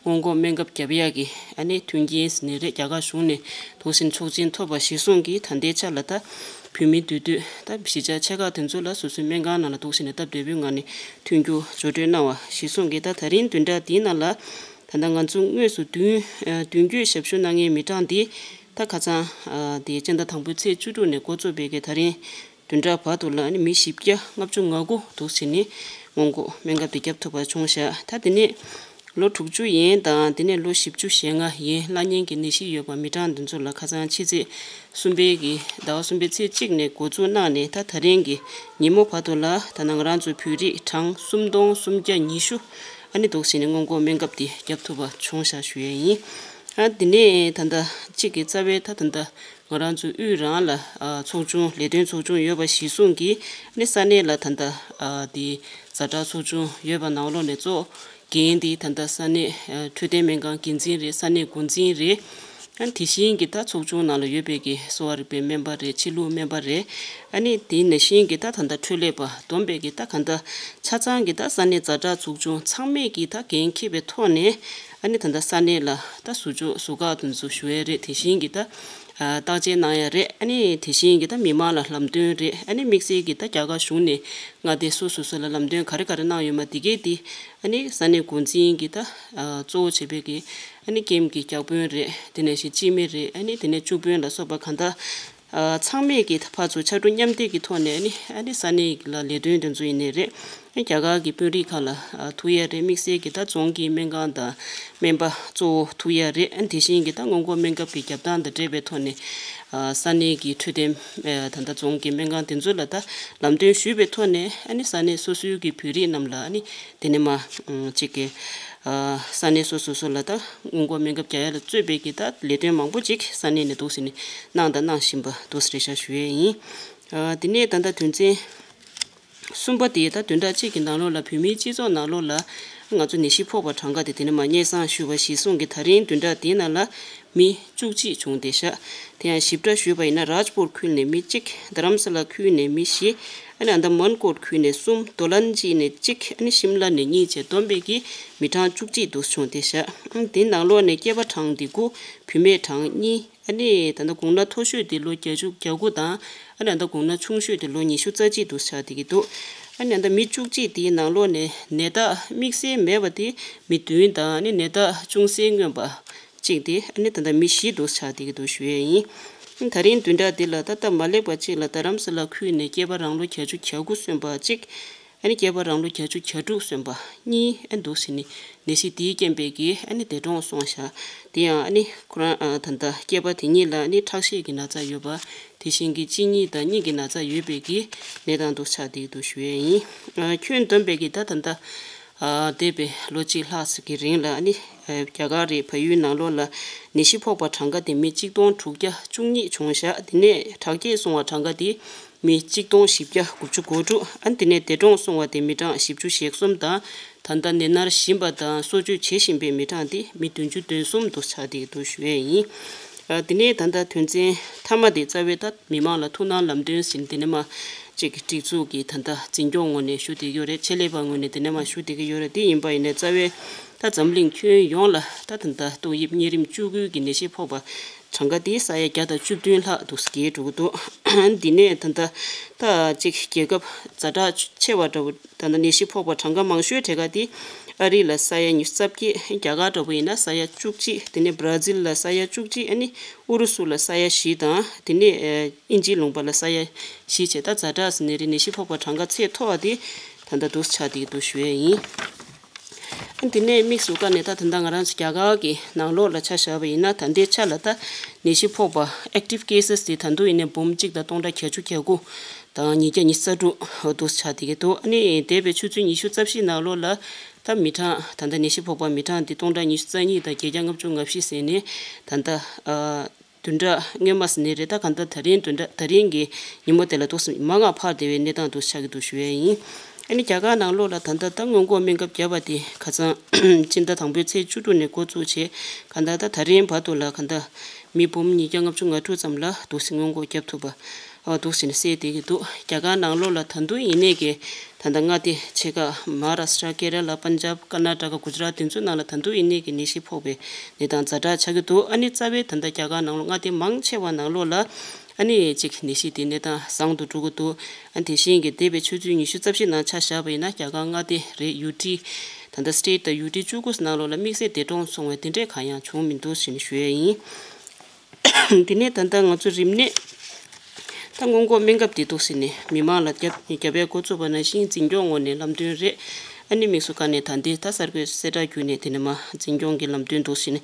སྔོན་འགོག་སྨན་ཁབ་བརྒྱབ་ཡག་གི་ཨ་ནི་མཐུན་རྐྱེན་ཟེར་ནི་རེད། རྒྱ་གར་གཞུང་ནས་འདུག་སེ་ཆོག་མཆན་ཐོབ་པ་གཞིར་བཟུང་གིས་ད་ལྟའི་ཆ་ལ་ད་བོད་མི་འདུས་སྡོད་ད་གཞིས་ཆགས་ཆེ་ཁག་དེ་ཚོ་ལ་སོ་སོའི་སྨན་ཁང་ནང་ལ་འདུག་སེ་ནས་སྟབས་བདེ་པོའི་ངང་ནས་ཐོན་རྒྱུ་འགྲོ་གྲོན་གནང་བ་གཞིར་བཟུང་གིས་ད་ད་རིང་བདུན་ཕྲག་འདིའི་ནང་ལ་ད་ལྟ་ང་ཚོ་དངོས་སུ་མདུན་མདུན་སྐྱོད་ཞབས་ཞུ་གནང་མཁན་མི་གྲངས་འདི་ད་ཁ་སང་དེ་སྤྱི་ཟླ་དང་པོའི་ཚེས་བཅུ་དྲུག་ནས་འགོ་བཙུགས་པའི་གི་ད་རིང་བདུན་ཕྲག་བར་དུ་ལ་ཨ་ནི་མི་བཞི་བརྒྱ་ལྔ་བཅུ་ང་དགུ་འདུག་ཟེར་ནས་ སྔོན་འགོག་སྨན་ཁབ་དེ་བརྒྱབ་ཐུབ་པ་བྱུང་ཤག་ད་དེ་ནས་ལོ་དྲུག་ཅུ་ཡན་དང་དེ་ནས་ལོ་བཞི་བཅུ་ཞེ་ལྔ་ཡན་བླ་གཉན་གྱི་ནད་གཞི་ཡོད་པ་མི་གྲངས་འདི་ཚོ་ལ་ཁ་སང་ཕྱི་ཚེས་གསུམ་པའི་གི་ཟླ་བ་གསུམ་པའི་ཚེས་གཅིག་ནས་འགོ་འཛུགས་གནང་ནས་ད་ད་རིང་གི་ཉིན་མོ་བར་དུ་ལ་ད་ནང་རང་ཚོའི་བོད་རིགས་གྲངས་སུམ་སྟོང་སུམ་བརྒྱ་ཉི་ཤུ་ཨ་ནི་འདུག་ཟེར་ནས་སྔོན་འགོག་སྨན་ཁབ་དེ་བརྒྱབ་ཐུབ་པ་བྱུང་ཤག་ཞུ་ཡས་ཡིན། ཨ་དེ་ནས་ད་ལྟ་གཅིག་གི་རྩ་བའི་ད་ད་ལྟ་ང་རང་ཚོའི་དབུས་རང་ལ་ཨ་ཚོགས་ཆུང་ལས་དོན་ཚོགས་ཆུང་ཡོད་པ་གཞིར་བཟུང་གིས་ནི་ས་གནས་ལ་ད་ལྟ་ཨ་དེ་ཛ་དྲག་ཚོགས་ཆུང་ཡོད་པ་ནང་ལོགས་ནས་གཙོ་འགན་དེ་ད་ལྟ་ས་གནས་ཨ་འཕྲོད་བསྟེན་སྨན་ཁང་འགན་འཛིན་རེད། ས་གནས་འགོ་འཛིན་རེད། ཨ་དེ་བཞིན་གྱི་ད་ཚོགས་ཆུང་ནང་ལ་ཡོད་པའི་གི་གསོ་བ་རིག་པའི་སྨན་པ་རེད། ཕྱི་ལུགས་སྨན་པ་རེད། ཨ་ནི་དེ་ནང་བཞིན་གྱི་ད་ད་ལྟ་འཕྲོད་ལས་པ་བསྡོམས་པའི་གི་ད་ག་ད་ཆ་ཚང་གི་ད་ས་གནས་ཛ་དྲག་ཚོགས་ཆུང་ཚང་མས་གི་ད་འགན་འཁྱེར་བའི་ཐོག་ནས་ཨ་ནི་ད་ད་ས་གནས་ལ་ད་ཟུར་འཇོག་ཟུར་བཀག་དེ་ཚོ་ཞུ་ཡས་རེད། དེ་བཞིན་གྱི་ད་ཨ་བརྟག་དཔྱད་གནང་ཡ་རེད། ཨ་ནི་དེ་བཞིན་གྱི་ད་མི་མང་ལ་ལམ་སྟོན་རེད། ཨ་ནི་དམིགས་བསལ་གྱི་ད་རྒྱ་གར་གཞུང་ནས་མངའ་སྡེ་སོ་སོ་སོ་ལ་ལམ་སྟོན་ག་རེ་ག་རེ་གནང་ཡོད་མ་དེ་གས་དེ་ཨ་ནི་ས་གནས་འགོ་འཛིན་གྱི་ད་ཨ་གཙོ་བོ་བྱས་པའི་གི་ཨ་ནི་ཀེམ་གྱི་བརྒྱ་དཔོན་རེད། དེ་ནས་ཞིག་སྤྱི་མི་རེད། ཨ་ནི་དེ་ནས་བཅུ་དཔོན་ལ་སོགས་པ་ག་ད་ཨ་ཚང་མས་ཀྱི་ད་ཕར་ཚུར་ཕྱར་གྲུ་མཉམ་འདེགས་ཀྱི་ཐོག་ནས་ཨ་ནི་ཨ་ནི་ས་གནས་ལ་ལས་དོན་དེ་ཚོ་ཡིན་ནའི་རེད། རྒྱ་གར་གྱི་དཔོན་རིགས་ཁག་ལ་ཨ་ཐུག་ཡ་རེད། དམིགས་བསལ་གྱི་ད་རྫོང་གི་སྨན་ཁང་དང་སྨན་པ་གཙོ་བོ་ཐུག་ཡ་རེད། ཨ་དེ་བཞིན་གྱི་ད་སྔོན་འགོག་སྨན་ཁབ་ཀྱི་རྒྱབ་སྟངས་དང་འབྲེལ་བའི་ཐོག་ནས་ཨ་ས་གནས་ཀྱི་འཕྲོད་བསྟེན་ཨ་ད་ལྟ་རྫོང་གི་སྨན་ཁང་དེ་ཚོ་ལ་ད་ལམ་སྟོན་ཞུས་པའི་ཐོག་ནས་ཨ་ནི་ས་གནས་སོ་སོའི་གི་བོད་རིགས་རྣམས་ལ་ཨ་ནི་དེ་ནས་མ་ཨ་གཅིག་གི་ཨ་ས་གནས་སོ་སོ་སོ་ལ་ད་སྔོན་འགོག་སྨན་ཁབ་རྒྱག་ཡ་ལ་གཙོས་པའི་གི་ད་ལས་དོན་མང་པོ་ཅིག་ས་གནས་ནས་འདུག་ཟེར་ནས་གནང་དང་གནང་བཞིན་པ་འདུག་ཟེར་རེ་བཞག་ཞུ་ཡས་ཡིན། ཨ་དེ་ནས་ད་ལྟ་དོན་ཚན་གསུམ་པ་དེ་ད་བདུན་ཕྲག་གཅིག་གི་ནང་ལོགས་ལ་བོད་མིའི་སྤྱི་ཚོགས་ནང་ལོགས་ལ་ང་ཚོ་ནད་གཞི་ཕོག་པ་གྲངས་ཀ་དེ་དེ་ནས་མ་སྙན་སེང་ཞུ་བ་གཞིར་བཟུང་གི་ད་རིང་བདུན་ཕྲག་དེའི་ནང་ལ་མི་བཅུ་གཅིག་བྱུང་བསྡད་ཤག་དེ་ཡང་ཞིབ་ཕྲ་ཞུས་པ་ཡིན་ན་རཱཇ་པུར་ཁུལ་ནས་མི་གཅིག་དྷ་རམ་ས་ལ་ཁུལ་ནས་མི་བཞི། ཨ་ནི་ཨ་ད་མན་ཀོཊ་ཁུལ་ནས་གསུམ། དོ་ལན་ཇི་ནས་གཅིག་ཨ་ནི་ཤིམ་ལ་ནས་གཉིས་བཅས་བསྡོམས་པས་ཀྱི་མི་གྲངས་བཅུ་གཅིག་འདུག་བྱུང་བསྡད་ཤག་དེའི་ནང་ལོགས་ནས་སྐྱེས་པ་གྲངས་དེ་དགུ། བུད་མེད་གྲངས་གཉིས། ཨ་ནི་ད་ལྟ་དགུང་ན་མཐོ་ཤོས་དེ་ལོ་བརྒྱད་ཅུ་གྱ་དགུ་དང་། ཨ་ནི་ད་ལྟ་དགུང་ན་ཆུང་ཤོས་དེ་ལོ་ཉི་ཤུ་རྩ་གཅིག་འདུག་ཆགས་བསྡད་ཀྱི་འདུག་ཨ་ནི་ད་ལྟ་མི་བཅུ་གཅིག་དེའི་ནང་ལོགས་ནས་ནད་རྟགས་དམིགས་བསལ་མེད་པ་དེ་མི་བདུན་དང་། ཨ་ནི་ནད་རྟགས་ཅུང་ཟད་མངོན་པ་གཅིག་དེ་ཨ་ནི་ད་ལྟ་མི་བཞི་འདུག་ཆགས་བསྡད་ཀྱི་འདུག་ཞུ་ཡས་ཡིན། ད་རིང་བདུན་ཕྲག་འདི་ལ་ད་སྟབས་མ་ལེགས་པ་གཅིག་ལ་རྡ་རམ་ས་ལ་ཁུལ་ནས་སྐྱེས་པ་རང་ལོ་བརྒྱད་ཅུ་གྱ་དགུ་སོན་པ་གཅིག་ཨ་ནི་སྐྱེས་པ་རང་ལོ་བརྒྱད་ཅུ་གྱ་དྲུག་སོན་པ་གཉིས་ཨ་འདུག་ཟེར་ནས་ནད་གཞི་དེའི་རྐྱེན་པས་ཀྱིས་ཨ་ནི་འདས་གྲོངས་སོང་ཤག་དེ་ཡང་ཨ་ནི་ཁོ་རང་ཨ་ད་ལྟ་སྐྱེས་པ་དེ་གཉིས་ལ་ཨ་ནི་ཁྲག་ཤེད་ཀྱི་ན་ཚ་ཡོད་པ། དེ་བཞིན་གྱི་གཅིན་སྙི་དང་སྙིང་གི་ན་ཚ་ཡོད་པས་ཀྱིས་ནད་དང་འདུག་ཆགས་བསྡད་འདུག་ཞུ་ཡས་ཡིན། ཨ་ཁྱོན་བསྡོམས་པས་ཀྱིས་ད་ད་ལྟ་ཨ་འདས་པའི་ལོ་གཅིག་ལྷག་ཙམ་གྱི་རིང་ལ་ཨ་ནི་ཨ་རྒྱ་གར་རེད་བལ་ཡུལ་ནང་ལོགས་ལ་ནད་གཞི་ཕོག་པ་གྲངས་ཀ་དེ་མི་གཅིག་སྟོང་དྲུག་བརྒྱ་བཅུ་གཉིས་བྱུང་ཤག་དེ་ནས་དྲག་སྐྱེད་སོང་བ་གྲངས་ཀ་དེ་མི་གཅིག་སྟོང་བཞི་བརྒྱ་དགུ་བཅུ་གོ་དྲུག་ཨ་ནི་དེ་ནས་འདས་གྲོངས་སོང་བ་དེ་མི་གྲངས་བཞི་བཅུ་ཞེ་གསུམ་དང་། ད་ལྟ་ནད་མནར་བཞིན་པ་དང་གསོ་བཅོས་བྱེད་བཞིན་པའི་མི་གྲངས་དེ་མི་བདུན་ཅུ་དོན་གསུམ་དུ་ཆགས་བསྡད་འདུག་ཞུ་ཡས་ཡིན། ཨ་དེ་ནས་ད་ལྟ་དོན་ཚན་མཐའ་མ་དེ་རྩ་བའི་ད་མི་མང་ལ་ཐུགས་སྣང་ལམ་སྟོན་ཟིན་དེ་ནས་མ་གཅིག་གི་སྒྲིག་འཛུགས་ཀྱི་ད་ལྟ་འཛིན་སྐྱོང་ངོས་ནས་ཞུ་བསྡད་ཀྱི་ཡོད་རེད། ཆེད་ལས་པ་ངོས་ནས་དེ་ནས་མ་ཞུ་བསྡད་ཀྱི་ཡོད་རེད། དེ་ཡིན་པ་ཡིན་ནའི་རྩ་བའི་ད་འཛམ་གླིང་ཁྱོན་ཡོངས་ལ་ད་ད་ལྟ་ཏོག་དབྱིབས་གཉན་རིམས་བཅུ་དགུ་གི་ནད་གཞི་ཕོག་པ་གྲངས་ཀ་དེ་ས་ཡ་བརྒྱ་དང་བཅུ་བདུན་ལྷག་འདུག་བརྒལ་འགྲོ་གི་འདུག་འདི་ནས་ད་ལྟ་ད་གཅིག་རྒྱལ་ཁབ་ཛ་དྲག་ཆེ་བ་འདྲ་བོ་ད་ལྟ་ནད་གཞི་ཕོག་པ་གྲངས་ཀ་མང་ཤོས་གྲས་ཀ་དེ་ཨ་རི་ལ་ས་ཡ་ཉི་ཤུ་རྩ་བརྒྱད། རྒྱ་གར་འདྲ་བོ་ཡིན་ན་ས་ཡ་བཅུ་གཅིག་དེ་ནས་བྷ་ར་ཛིལ་ལ་ས་ཡ་བཅུ་གཅིག་ཨ་ནི་ཨུ་རུ་སུ་ལ་ས་ཡ་བཞི་དང་། དེ་ནས་ཨ་དབྱིན་ཇིའི་ལུང་པ་ལ་ས་ཡ་བཞི་བྱས། ད་ཛ་དྲག་ཟེར་ནད་རིགས་ནད་གཞི་ཕོག་པ་གྲངས་ཀ་ཚད་མཐོ་བ་དེ་ད་ལྟ་འདུག་ཆགས་བསྡད་ཀྱི་འདུག་ཞུ་ཡས་ཡིན། ཨ་དེ་ནས་དམིགས་སུ་བཀར་ནས་ད་ད་ལྟ་ང་རང་ཚོ་རྒྱ་གར་གྱི་ནང་ལོགས་ལ་ཆ་བཞག་པ་ཡིན་ན། ད་ལྟའི་ཆ་ལ་ད་ནད་གཞི་ཕོག་པ་ཨེག་ཊིབ་ཀེ་སེས་དེ་ད་དུང་ཡིན་ནའི་འབུམ་གཅིག་དང་སྟོང་ཕྲག་བརྒྱད་ཅུ་གྱ་དགུ་དང་ཉིས་བརྒྱ་ཉི་ཤུ་རྩ་དྲུག་འདུག་ཆགས་བསྡད་ཀྱི་འདུག་ཨ་ནི་འདས་པའི་ཆུ་ཚོད་ཉི་ཤུ་རྩ་བཞི་ནང་ལོགས་ལ་ད་མི་གྲངས་ད་ལྟ་ནད་གཞི་ཕོག་པ་མི་གྲངས་དེ་སྟོང་ཕྲག་ཉི་ཤུ་རྩ་གཉིས་དང་བརྒྱད་བརྒྱ་ལྔ་བཅུ་ང་བཞི་ཟིན་ནས་ད་ལྟ་ཨ་བདུན་ཕྲག་སྔོན་མ་ཟིན་ནས་རེད། ད་གང་ལྟར་ད་རིང་བདུན་ཕྲག་ད་རིང་གི་ཉིན་མོ་དེ་ལ་ཏོག་ཙམ་མང་ང་འཕར་བསྡད་པའི་གནས་སྟངས་འདུག་ཆགས་ཀྱི་འདུག་ཞུ་ཡས་ཡིན། ཨ་ནི་རྒྱ་གར་ནང་ལོགས་ལ་ད་ལྟ་ད་སྔོན་འགོག་སྨན་ཁབ་བརྒྱབ་པ་དེ་ཁ་སང་སྤྱི་ཟླ་དང་པོའི་ཚེས་བཅུ་དྲུག་ནས་འགོ་བཙུགས་བྱས། གང་ལྟར་ད་ད་རིང་བར་དུ་ལ་གང་ལྟར་མི་འབུམ་ཉིས་བརྒྱ་ལྔ་བཅུ་ང་དྲུག་ཙམ་ལ་འདུག་སེ་སྔོན་འགོག་བརྒྱབ་ཐུབ་པ་འདུག་སེ་ནས་གསལ་བསྡད་ཀྱི་འདུག་རྒྱ་གར་ནང་ལོགས་ལ་ད་དུང་ཡིན་ནའི་གི་ད་ལྟ་མངའ་སྡེ་ཕྱེད་ཀ་མ་ཧཱ་རཱ་ཤི་ཏྲ། ཀེ་ར་ལ། པན་ཇབ། ཀར་ན་ཊ་ཀ། གུ་ཇ་རཱཏ་དེ་ཚོའི་ནང་ལ་ད་དུང་ཡིན་ནའི་གི་ནད་གཞི་ཕོག་པའི་གནས་སྟངས་ཛ་དྲག་ཆགས་ཀྱི་འདུག་ཨ་ནི་རྩ་བའི་ད་ལྟ་རྒྱ་གར་ནང་ལོགས་མངའ་སྡེ་མང་ཆེ་བ་ནང་ལོགས་ལ་ཨ་ནི་གཅིག་ནད་གཞི་དེ་གནས་སྟངས་བཟང་དུ་འགྲོ་གི་འདུག་ཨ་དེ་བཞིན་གྱི་འདས་པའི་ཆུ་ཚོད་ཉི་ཤུ་རྩ་བཞི་ནང་ཆ་བཞག་པ་ཡིན་ན་རྒྱ་གར་མངའ་སྡེ་རེད། ཡུ་ཊི་ད་ལྟ་སི་ཊེཊ་དང་ཡུ་ཊི་བཅུ་དགུ་ནང་ལོགས་ལ་དམིགས་བསལ་འདས་གྲོངས་སོང་བའི་དེ་འདྲས་གང་ཡང་བྱུང་མི་འདུག་ཞེས་ནས་ཞུ་ཡས་ཡིན། དེ་ནས་ད་ལྟ་ང་ཚོ་རིམས་ནད་ ད་སྔོན་འགོག་སྨན་ཁབ་དེ་འདུག་སེ་ནས་མི་མང་ལ་བརྒྱབ་བརྒྱབ་པའི་འགོ་བཙུགས་པ་ནང་བཞིན་འཛིན་སྐྱོང་ངོས་ནས་ལམ་སྟོན་རེད། ཨ་ནི་དམིགས་སུ་བཀར་ནས་ད་ལྟའི་ད་གསར་འགོད་གསལ་བསྒྲགས་བརྒྱུད་ནས་དེ་ནས་མ་འཛིན་སྐྱོང་གི་ལམ་སྟོན་འདུག་སེ་ནས་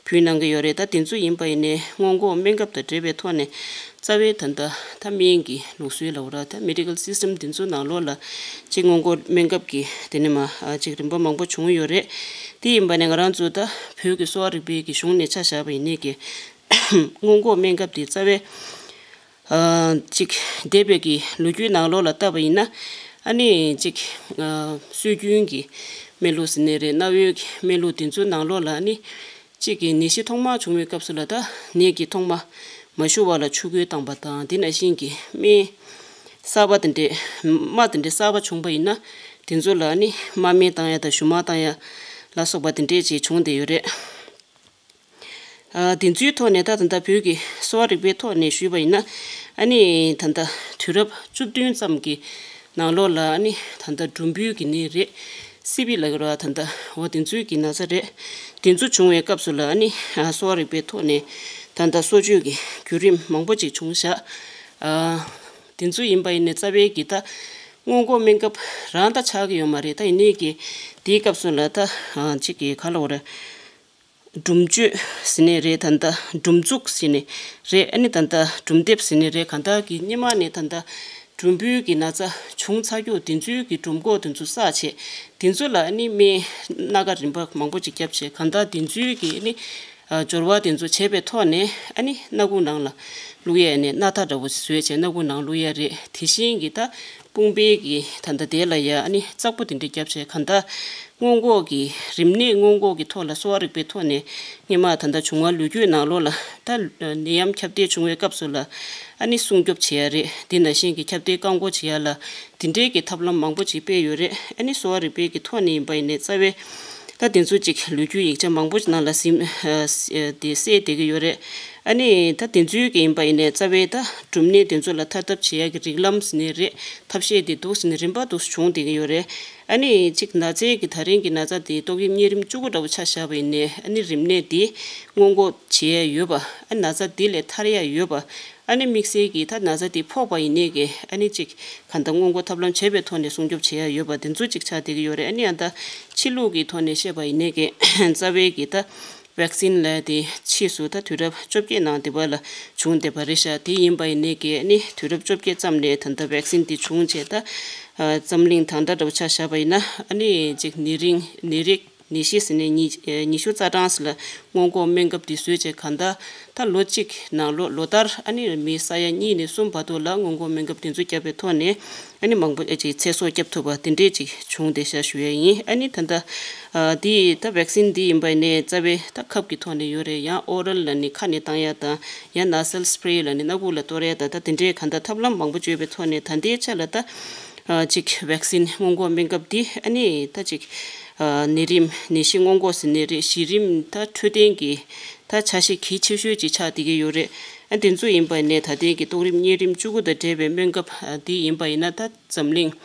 ཕུལ་གནང་གི་ཡོད་རེད། ད་དེ་ཚོ་ཡིན་པ་ཡིན་ནའི་སྔོན་འགོག་སྨན་ཁབ་དང་འབྲེལ་བའི་ཐོག་ནས་རྩ་བའི་ད་ལྟ་ད་སྨན་གྱི་ལུགས་སྲོལ་ལབ་ར་ད་མེ་ཌི་ཀལ་སིས་ཊམ་དེ་ཚོ་ནང་ལོགས་ལ་ཅིག་སྔོན་འགོག་སྨན་ཁབ་ཀྱི་དེ་ནས་མ་ཅིག་རིམ་པ་མང་པོ་བྱུང་ཡོད་རེད། དེ་ཡིན་པ་ནས་ང་རང་ཚོ་ད་བོད་ཀྱི་གསོ་བ་རིག་པའི་གི་གཞུང་ནས་ཆ་བཞག་པ་ཡིན་ནའི་གི་སྔོན་འགོག་སྨན་ཁབ་དེ་རྩ་བའི་ཨ་གཅིག་འདས་པའི་གི་ལོ་རྒྱུས་ནང་ལོགས་ལ་བལྟས་པ་ཡིན་ན། ཨ་ནི་གཅིག་ཨ་སྲོལ་རྒྱུན་གྱི་སྨན་ལུགས་ཟེར་ནའི་རེད། གནའ་བོའི་གི་སྨན་ལུགས་དེ་ཚོའི་ནང་ལོགས་ལ་ཨ་ནི་གཅིག་གི་ནད་གཞི་ཐོག་མ་བྱུང་བའི་སྐབས་སུ་ལ་ད་ནད་ཀྱི་ཐོག་མ་མ་ཞུ་བ་ལ་ཆུ་ཁོལ་བཏང་པ་དང་དེ་ནང་བཞིན་གྱི་སྨན་གསར་པ་དེ་འདྲས་རྨ་དེ་འདྲས་གསར་པ་བྱུང་པ་ཡིན་ན་དེ་ཚོ་ལ་ཨ་ནི་རྨ་སྨན་བཏང་ཡ་དང་ཞུ་མར་བཏང་ཡ་ལ་སོགས་པ་དེ་འདྲས་ཅིག་བྱུང་བསྡད་ཡོད་རེད། ཨ་དེ་ཚོའི་ཐོག་ནས་ད་ད་ལྟ་བོད་ཀྱི་གསོ་བ་རིག་པའི་ཐོག་ནས་ཞུས་པ་ཡིན་ན། ཨ་ནི་ད་ལྟ་དུས་རབས་བཅུ་བདུན་ཙམ་གྱི་ནང་ལོགས་ལ་ཨ་ནི་ད་ལྟ་འབྲུམ་བུའི་གི་ནད་རེད། སི་བི་ལབ་ཀྱི་རེད་བ། ད་ལྟ་འོ་དེ་ཚོའི་གི་ན་ཚ་རེད། དེ་ཚོ་བྱུང་བའི་སྐབས་སུ་ལ་ཨ་ནི་ཨ་གསོ་བ་རིག་པའི་ཐོག་ནས་ད་ལྟ་གསོ་བཅོས་ཀྱི་བརྒྱུད་རིམ་མང་པོ་ཅིག་བྱུང་བཞག་ཨ་དེ་ཚོ་ཡིན་པ་ཡིན་ནའི་རྩ་བའི་གི་ད་སྔོན་འགོག་སྨན་ཁབ་རང་ད་ཆགས་ཀྱི་ཡོད་མ་རེད། ད་ཡིན་ནའི་གི་དེའི་སྐབས་སུ་ལ་ད་ཨ་གཅིག་གི་ག་ལབ་དགོས་རེད། སྒྲུབ་མཆོད་ཟེར་ནའི་རེད། ད་ལྟ་སྒྲུབ་འཛུགས་ཟེར་ནའི་རེད། ཨ་ནི་ད་ལྟ་སྒྲུབ་འདེབས་ཟེར་ནའི་རེད། གང་ལྟར་གྱི་སྔོན་མ་ནས་ད་ལྟ་འབྲུམ་བུའི་གི་ན་ཚ་བྱུང་ཚར་རྒྱུ་དེ་ཚོའི་གི་སྒྲུབ་འགོག་དེ་ཚོ་བསགས་བྱས་དེ་ཚོ་ལ་ཨ་ནི་སྨན་སྣ་ཁ་རིམ་པ་མང་པོ་ཅིག་བརྒྱབ་བྱས་གང་ལྟར་དེ་ཚོའི་གི་ཨ་ནི་སྦྱོར་བ་དེ་ཚོ་བྱས་པའི་ཐོག་ནས་ཨ་ནི་སྣ་ཁུག་ནང་ལ་བླུག་ཡས་ནས་སྣ་ཐག་འདྲ་བོ་བཟོས་བྱས་སྣ་ཁུག་ནང་བླུག་ཡས་རེད། དེ་བཞིན་གྱི་ད་དཔུང་པའི་གི་ད་ལྟ་དེ་ལ་ཡ་ཨ་ནི་ཙག་པོ་དེ་འདྲ་བརྒྱབ་བྱས་གང་ལྟར་སྔོན་འགོག་གི་རིམས་ནད་སྔོན་འགོག་གི་ཐོག་ལ་གསོ་བ་རིག་པའི་ཐོག་ནས་སྔོན་མ་ད་ལྟ་བྱུང་བ་ལོ་རྒྱུས་ནང་ལོགས་ལ་ད་ནད་ཡམས་ཁྱབ་གདལ་བྱུང་བའི་སྐབས་སུ་ལ་ཨ་ནི་སྲུང་སྐྱོབ་བྱེད་ཡ་རེད། དེ་ནང་བཞིན་གྱི་ཁྱབ་གདལ་བཀག་འགོག་བྱེད་ཡ་ལ་དེ་འདྲའི་གི་ཐབས་ལམ་མང་པོ་ཅིག་སྤེལ་ཡོད་རེད། ཨ་ནི་གསོ་བ་རིག་པའི་གི་ཐོག་ནས་ཡིན་པ་ཡིན་ནའི་རྩ་བའི་ད་དེ་ཚོ་ཅིག་ལོ་རྒྱུས་ཡིག་ཆ་མང་པོ་ཅིག་ནང་ལ་གཟིགས་ཨ་དེ་གསལ་བསྡད་ཀྱི་ཡོད་རེད། ཨ་ནི་ད་དེ་ཚོའི་གི་ཡིན་པ་ཡིན་ནའི་རྩ་བའི་ད་སྒྲུབ་གནས་དེ་ཚོ་ལ་ཐར་ཐབས་བྱེད་ཡ་གི་རིགས་ལམ་ཟེར་ནའི་རེད། ཐབས་ཤེས་དེ་འདུག་ཟེར་ནས་རིམ་པ་འདུག་བྱུང་བསྡད་ཀྱི་ཡོད་རེད། ཨ་ནི་གཅིག་ན་ཚའི་གི་ད་རིང་གི་ན་ཚ་དེ་ཏོག་དབྱིབས་གཉན་རིམས་བཅུ་དགུ་འདྲ་བོ་ཆ་བཞག་པ་ཡིན་ནའི་ཨ་ནི་རིམས་ནད་དེ་སྔོན་འགོག་བྱེད་ཡ་ཡོད་པ། ཨ་ན་ཚ་དེ་ལས་ཐར་ཡ་ཡོད་པ། ཨ་ནི་དམིགས་བསལ་གྱི་ད་ན་ཚ་དེ་ཕོག་པ་ཡིན་ནའི་གི་ཨ་ནི་གཅིག་གང་ལྟར་སྔོན་འགོག་ཐབས་ལམ་བྱས་པའི་ཐོག་ནས་སྲུང་སྐྱོབ་བྱེད་ཡ་ཡོད་པ་དེ་ཚོ་གཅིག་ཆགས་བསྡད་ཀྱི་ཡོད་རེད། ཨ་ནི་ཨ་ད་ཕྱི་ལུགས་ཀྱི་ཐོག་ནས་བཤད་པ་ཡིན་ནའི་གི་རྩ་བའི་གི་ད་བེག་སིན་ལབ་དེ་ཕྱིས་སུ་ད་དུས་རབས་བཅོ་བརྒྱད་ནང་དེ་བ་ལ་བྱུང་བསྡད་པ་རེད་ཤག་དེ་ཡིན་པ་ཡིན་ནའི་གི་ཨ་ནི་དུས་རབས་བཅོ་བརྒྱད་ཙམ་ནས་ད་ལྟ་བེག་སིན་དེ་བྱུང་བྱས་ད་འཛམ་གླིང་ད་ལྟ་འདྲ་བོ་ཆ་བཞག་པ་ཡིན་ན་ཨ་ནི་གཅིག་ནད་རིགས་ནད་རིགས་ནད་གཞི་ཟེར་ནས་ཉི་ཉི་ཤུ་རྩ་གྲངས་ལ་སྔོན་འགོག་སྨན་ཁབ་འདི་བཟོས་བྱས་གང་ལྟར་ད་ལོ་གཅིག་ནང་ལོ་ལོ་ལྟར་ཨ་ནི་མི་ས་ཡ་གཉིས་ནས་གསུམ་བར་དུ་ལ་སྔོན་འགོག་སྨན་ཁབ་འདི་ཚོ་བརྒྱབ་པའི་ཐོག་ནས་ཨ་ནི་མང་པོ་ཨེ་ཅིག་ཚེ་སྲོག་བསྐྱབ་ཐུབ་པ་དེ་འདྲས་ཅིག་བྱུང་བསྡད་ཤག་ཞུ་ཡ་ཡིན། ཨ་ནི་ད་ལྟ་ཨ་འདི་ད་བེག་སིན་འདི་ཡིན་པ་ཡིན་ནའི་རྩ་བའི་ད་ཁབ་ཀྱི་ཐོག་ནས་ཡོད་རེད། ཡང་ཨོ་རལ་ལ་ནི་ཁ་ནས་བཏང་ཡ་དང་ཡང་ནཱ་སལ་སི་པི་རེ་ལ་ནི་སྣ་ཁུག་ལ་གཏོར་ཡ་དང་ད་དེ་འདྲས་གང་ལྟར་ཐབས་ལམ་མང་པོ་བརྗོད་པའི་ཐོག་ནས་ད་ལྟའི་ཆ་ལ་ད་ཨ་གཅིག་བེག་སིན་སྔོན་འགོག་སྨན་ཁབ་འདི་ཨ་ནི་ད་གཅིག་ཨ་ནད་རིམས་ནད་གཞི་སྔོན་འགོག་ཟེར་ནད་རིགས་གཞི་རིམ་ད་འཕྲོད་བསྟེན་གྱི་ད་ཆ་ཤས་གལ་ཆེ་ཤོས་ཅིག་ཆགས་བསྡད་ཀྱི་ཡོད་རེད། ཨ་དེ་ཚོ་ཡིན་པ་ནས་ད་ལྟའི་གི་ཏོག་དབྱིབས་གཉན་རིམས་བཅུ་དགུ་དང་འབྲེལ་བའི་སྨན་ཁབ་ཨ་འདི་ཡིན་པ་ཡིན་ན་ད་འཛམ་གླིང་